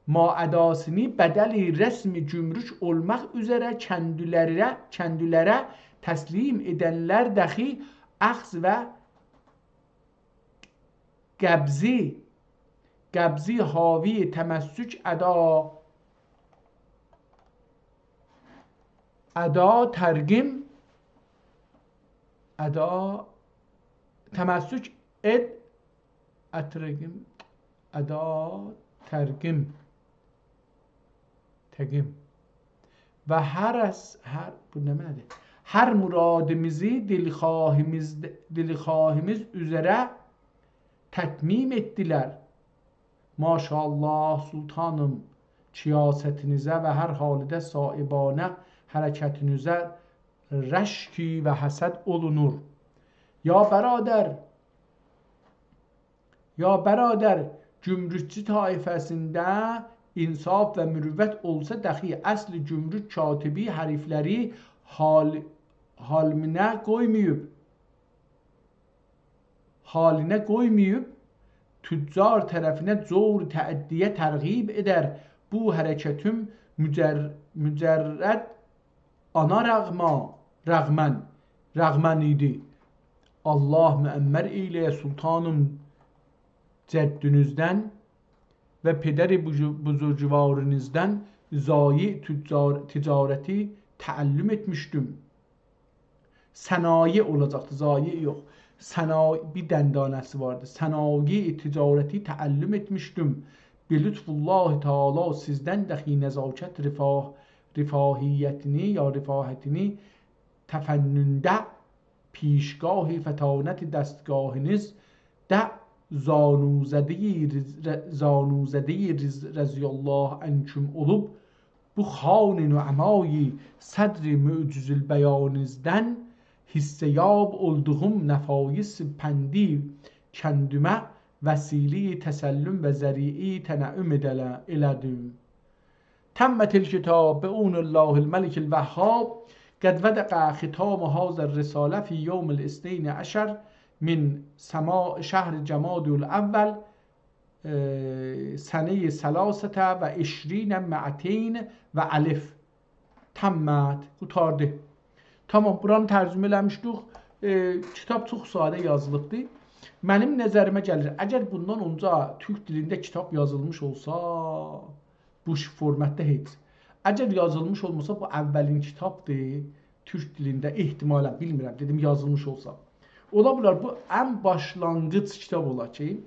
ما اداسینی بدل رسم گمرک اولماق اوزره کندولره، کندولره تسلیم ائدنلر داخی اخذ و قبضی، قبضی حاوی تمسک ادا، ادا ترقیم، ادا تمسک اد، اترقیم، ادا ترقیم، تقیم. و هر از، هر، بو نه معنادیر؟ هر مرادیمیزی دلخواهیمیز، دلخواهیمیز اوزره تتمیم ائتدیلر. ماشاءالله، سلطانیم، کیاستینیزه و هر حالده صائبانه حرکتینیزه رشکی و حسد اولونور. یا برادر، یا برادر، گمرکچی طایفه‌سینده انصاف و مروت اولسا داخی اصل گمرک کاتبی حریفلری حال-، حالمینه قویماییب. حالینه قویماییب، تجار طرفینه جور تعدی‌یه ترغیب ائدر. بو حرکتیم مجر-، مجرد آنا رغما، رغمن، رغمن ایدی. الله معمر ائیله‌یه سلطانیم، جدینیزدن و پدر بزر-، بزرگوارینیزدن ضایع تجار-، تجارتی تعلم ائتمیشدیم. صنایع اولاجاقدی، ضایع یوخ. صنا-، بیر دندانه‌سی واردی. صنایع تجارتی تعلم ائتمیشدیم. به لطف الله تعالی سیزدن داخی نزاکت، رفاه-، رفاهیتینی یا رفاهتینی تفننده پیشگاه فطانت دستگاهینیز ده زانوزده‌ی رض-، ر-، زانوزده‌ی رض-، رضی الله عنکم اولوب، بو خوان نعمای صدر معجزالبیانیزدن حصه‌یاب اولدوغوم نفایس پندی کندیمه وسیله‌ی تسلم و ذریعه‌ی تنعم ائده‌له-، ائله‌دیم. تمت الکتاب بعون الله الملک الوهاب، قد وقع ختام هذه الرسالة في يوم الاثنين عشر من سما-، شهر جمادی الاول، ائ، سنه‌ی ثلاثة و عشرین مائتین و الف. تمت، قوتاردی. تامام، بورانی ترجمه ائله‌میشدیک. ائ، کیتاب چوخ ساده یازیلیبدی. منیم نظریمه گلیر، اگر بوندان اونجا تورک دیلینده کیتاب یازیلمیش اولسا، بو ش-، فورماتدا هئچ. اگر یازیلمیش اولماسا، بو اولین کیتابدیر تورک دیلینده، احتمالاً، بیلمیرم، دئدیم یازیلمیش اولسا. اولا بیلر، بو ان باشلانغیج کیتاب اولا کی،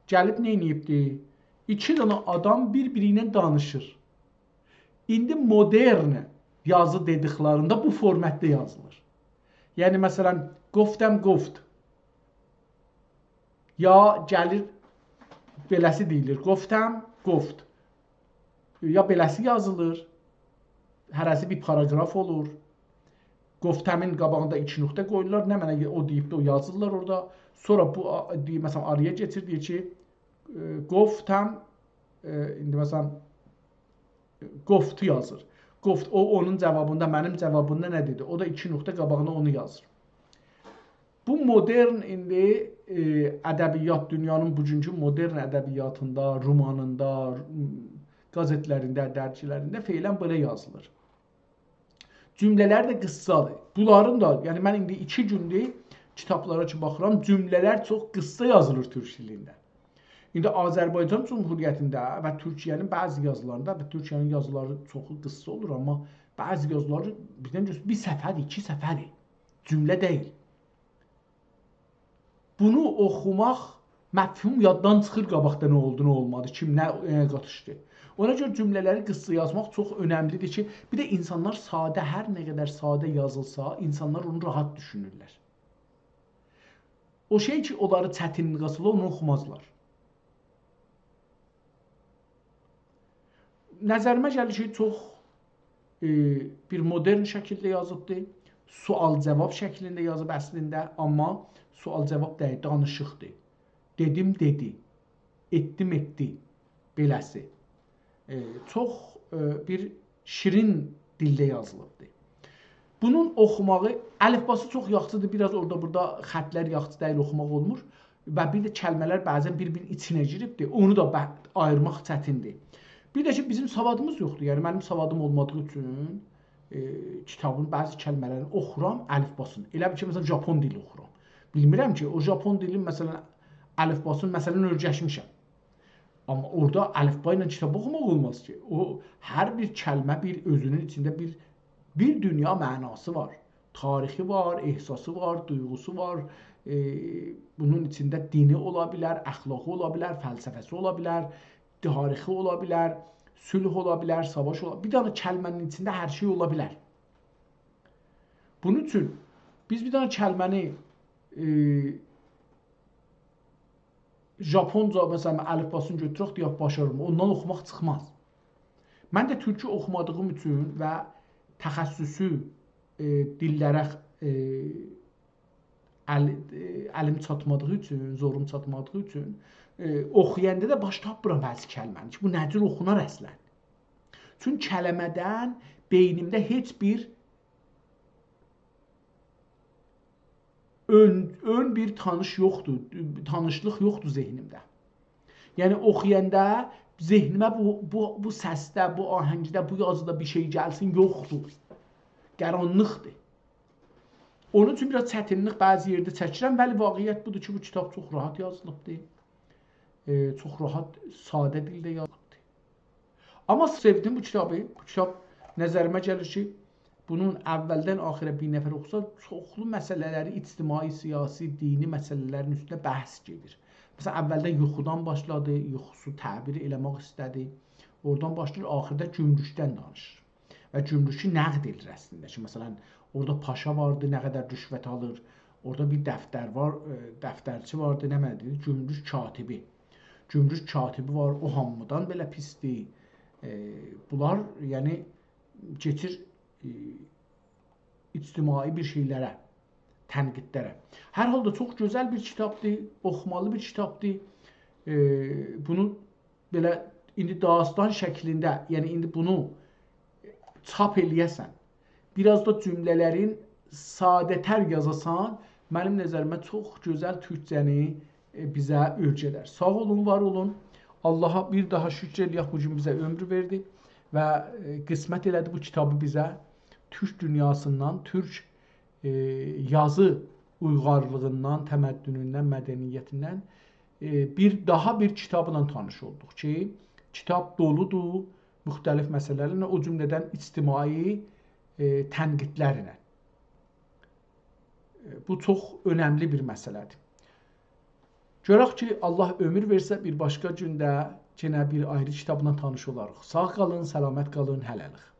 گلیب نه ائدیبدی؟ ایکی دنه آدام بیر-بیری ایله دانیشیر. ایندی مدرن یازی دئدیکلرینده بو فورماتدا یازیلیر. یعنی، مثلاً، گفتم، گفت. یا گلیر، بئله‌سی دئییلیر، گفتم، گفت. یا بئله‌سی یازیلیر، هره‌سی بیر پاراگراف اولور. گفتمین قاباغیندا ایکی نقطه قویورلار، نمنه او دئییبدی، او یازیرلار اورادا. سونرا بو، آ-، دئییر، مثلاً، آرایا کئچیر، دئییر کی، ائ، گفتم، ائ، ایندی مثلا، گفتی یازیر. گفت، او اونون جاوابیندا، منیم جاوابیمدا نه دئدی؟ او دا ایکی نقطه قاباغینا اونو یازیر. بو مدرن ایندی، ائ، ادبیات، دونیانین بوگونکو مدرن ادبیاتیندا، رومانیندا، م، قازئتلرینده، درگیلرینده فعلا بئله یازیلیر. جمله‌لر ده قیسسادیر. بونلارین دا، یعنی من ایندی ایکی گوندور کیتابلارا کی باخیرام، جمله‌لر چوخ قیسسا یازیلیر تورک دیلینده. ایندی آذربایجان جمهوریتینده و تورکیه‌نین بعضی یازیلاریندا، و تورکیه‌نین یازیلاری چوخو قیسسا اولور، آمما بعضی یازیلاری بیردن گؤر-، بیر صفحه‌دیر، ایکی صفحه‌دیر. جمله دئییل. بونو اوخوماق، مفهوم یاددان چیخیر قاباقدا نه اولدو، نه اولمادی، کیم نه، ائ، قاتیشدی. اونا گؤره جمله‌لری قیسسا یازماق چوخ اؤنملیدیر کی، بیر ده اینسانلار ساده، هر نه قدر ساده یازیلسا، اینسانلار اونو راحت دوشونورلر. او شئی کی، اونلاری چتینلیگه سالیر، اونو اوخومازلار. نظریمه گلیر کی، چوخ، ائ، بیر مدرن شکیلده یازیبدی. سؤال-جاواب شکلینده یازیب اصلینده، آمما سؤال-جاواب دئییل، دانیشیقدیر. دئدیم، دئدی. ائتدیم، ائتدی. بئله‌سی. ائ، چوخ، ائ، بیر شیرین دیلده یازیلیبدیر. بونون اوخوماغی، الفباسی چوخ یاخشیدیر، بیر آز اورادا بورادا خطلر یاخشی دئییل، اوخوماق اولمور. و بیر ده کلمه‌لر بعضا بیر-بیرینین ایچینه گیریبدیر، اونو دا بح-، آییرماق چتیندیر. بیر ده کی، بیزیم سوادیمیز یوخدور، یعنی منیم سوادیم اولمادیغی اوچون، ائ، کیتابین بعضی کلمه‌لرینی اوخورام، الفباسینی. ائله بیل کی، مثلا، ژاپون دیلی اوخورام. بیلمیرم کی، او ژاپون دیلین، مثلا، الفباسینی، مثلا، اؤیرشمیشم. آمما اورادا الفبا ایله کیتاب اوخوماق اولماز کی. او، هر بیر کلمه بیر اؤزونون ایچینده بیر، بیر دونیا معناسی وار. تاریخی وار، احساسی وار، دویغوسو وار. ائ، بونون ایچینده دینی اولا بیلر، اخلاقی اولا بیلر، فلسفه‌سی اولا بیلر، تاریخی اولا بیلر، صلح اولا بیلر، ساواش اولا، بیر دنه کلمه‌نین ایچینده هر شئی اولا بیلر. بونون اوچون بیز بیر دنه کلمه‌نی، ائ، ژاپونجا، مثلا، الفباسینی گؤتورک، دئیک، باشاریرام. اوندان اوخوماق چیخماز. من ده تورکو اوخومادیغیم اوچون و تخصصی، ائ، دیللره، ائ، ال-، ائ، الیم چاتمادیغی اوچون، زوروم چاتمادیغی اوچون، ائ، اوخویاندا دا باش تاپمیرام بعضی کلمه‌نی کی، بو نه جور اوخونار اصلا؟ چونکی کلمه‌دن بئینیمده هئچ بیر اؤن، اؤن بیر تانیش یوخدور، تانیشلیق یوخدور ذهنیمده. یعنی، اوخویاندا ذهنیمه بو، بو، بو سسده، بو آهنگده، بو یازیدا بیر شئی گلسین، یوخدور. قارانلیقدیر. اونون اوچون بیر آز چتینلیک بعضی یئرده چکیرم، ولی واقعیت بودور کی، بو کیتاب چوخ راحت یازیلیبدیر. ائ، چوخ راحت، ساده دیلده یازیلیبدیر. آمما سئودیم بو کیتابی. بو کیتاب نظریمه گلیر کی، بونون اولدن آخیره بیر نفر اوخوسا، چوخلو مسئله‌لری، اجتماعی، سیاسی، دینی مسئله‌لرین اوستونده بحث گئدیر. مثلا، اولده یوخودان باشلادی، یوخوسو تعبیر ائله‌مک ایسته‌دی. اورادان باشلاییر، آخیردا گمرکدن دانیشیر. و گمرکی نقد ائدیر اصلینده کی، مثلا، اورادا پاشا واردی، نه قدر رشوت آلیر، اورادا بیر دفتر وار، ائ، دفترچی واردی، نمنه دئییر، گمرک کاتبی. گمرک کاتبی وار، او هامیدان بئله پیسدیر. ائ، بونلار، یعنی، کئچیر، ائ، اجتماعی بیر شئیلره، تنقیدلره. هر حالدا چوخ گؤزل بیر کیتابدیر، اوخومالی بیر کیتابدیر. ائ، بونو بئله ایندی داستان شکلینده، یعنی ایندی بونو چاپ ائله‌یه‌سن، بیر آز دا جمله‌لرین ساده‌تر یازاسان، منیم نظریمه چوخ گؤزل تورکجه‌نی، ائ، بیزه اؤیره‌در. ساغ اولون، وار اولون. آللاها بیر داها شکر ائله‌یک، بو گون بیزه عؤمور وئردی و، ائ، قسمت ائله‌دی بو کیتابی بیزه تورک دونیاسیندان، تورک، ائ، یازی اویغارلیغیندان، تمدنوندن، مدنیتیندن، ائ، بیر داها بیر کیتابلا تانیش اولدوق کی، کیتاب دولودور مختلف مسئله‌لرله، او جمله‌دن اجتماعی، ائ، تنقیدلرله. ائ، بو چوخ اؤنملی بیر مسئله‌دیر. گؤرک کی، آللاه عؤمور وئرسه، بیر باشقا گونده یئنه بیر آیری کیتابلا تانیش اولاریق. ساغ قالین، سلامت قالین، هله‌لیک.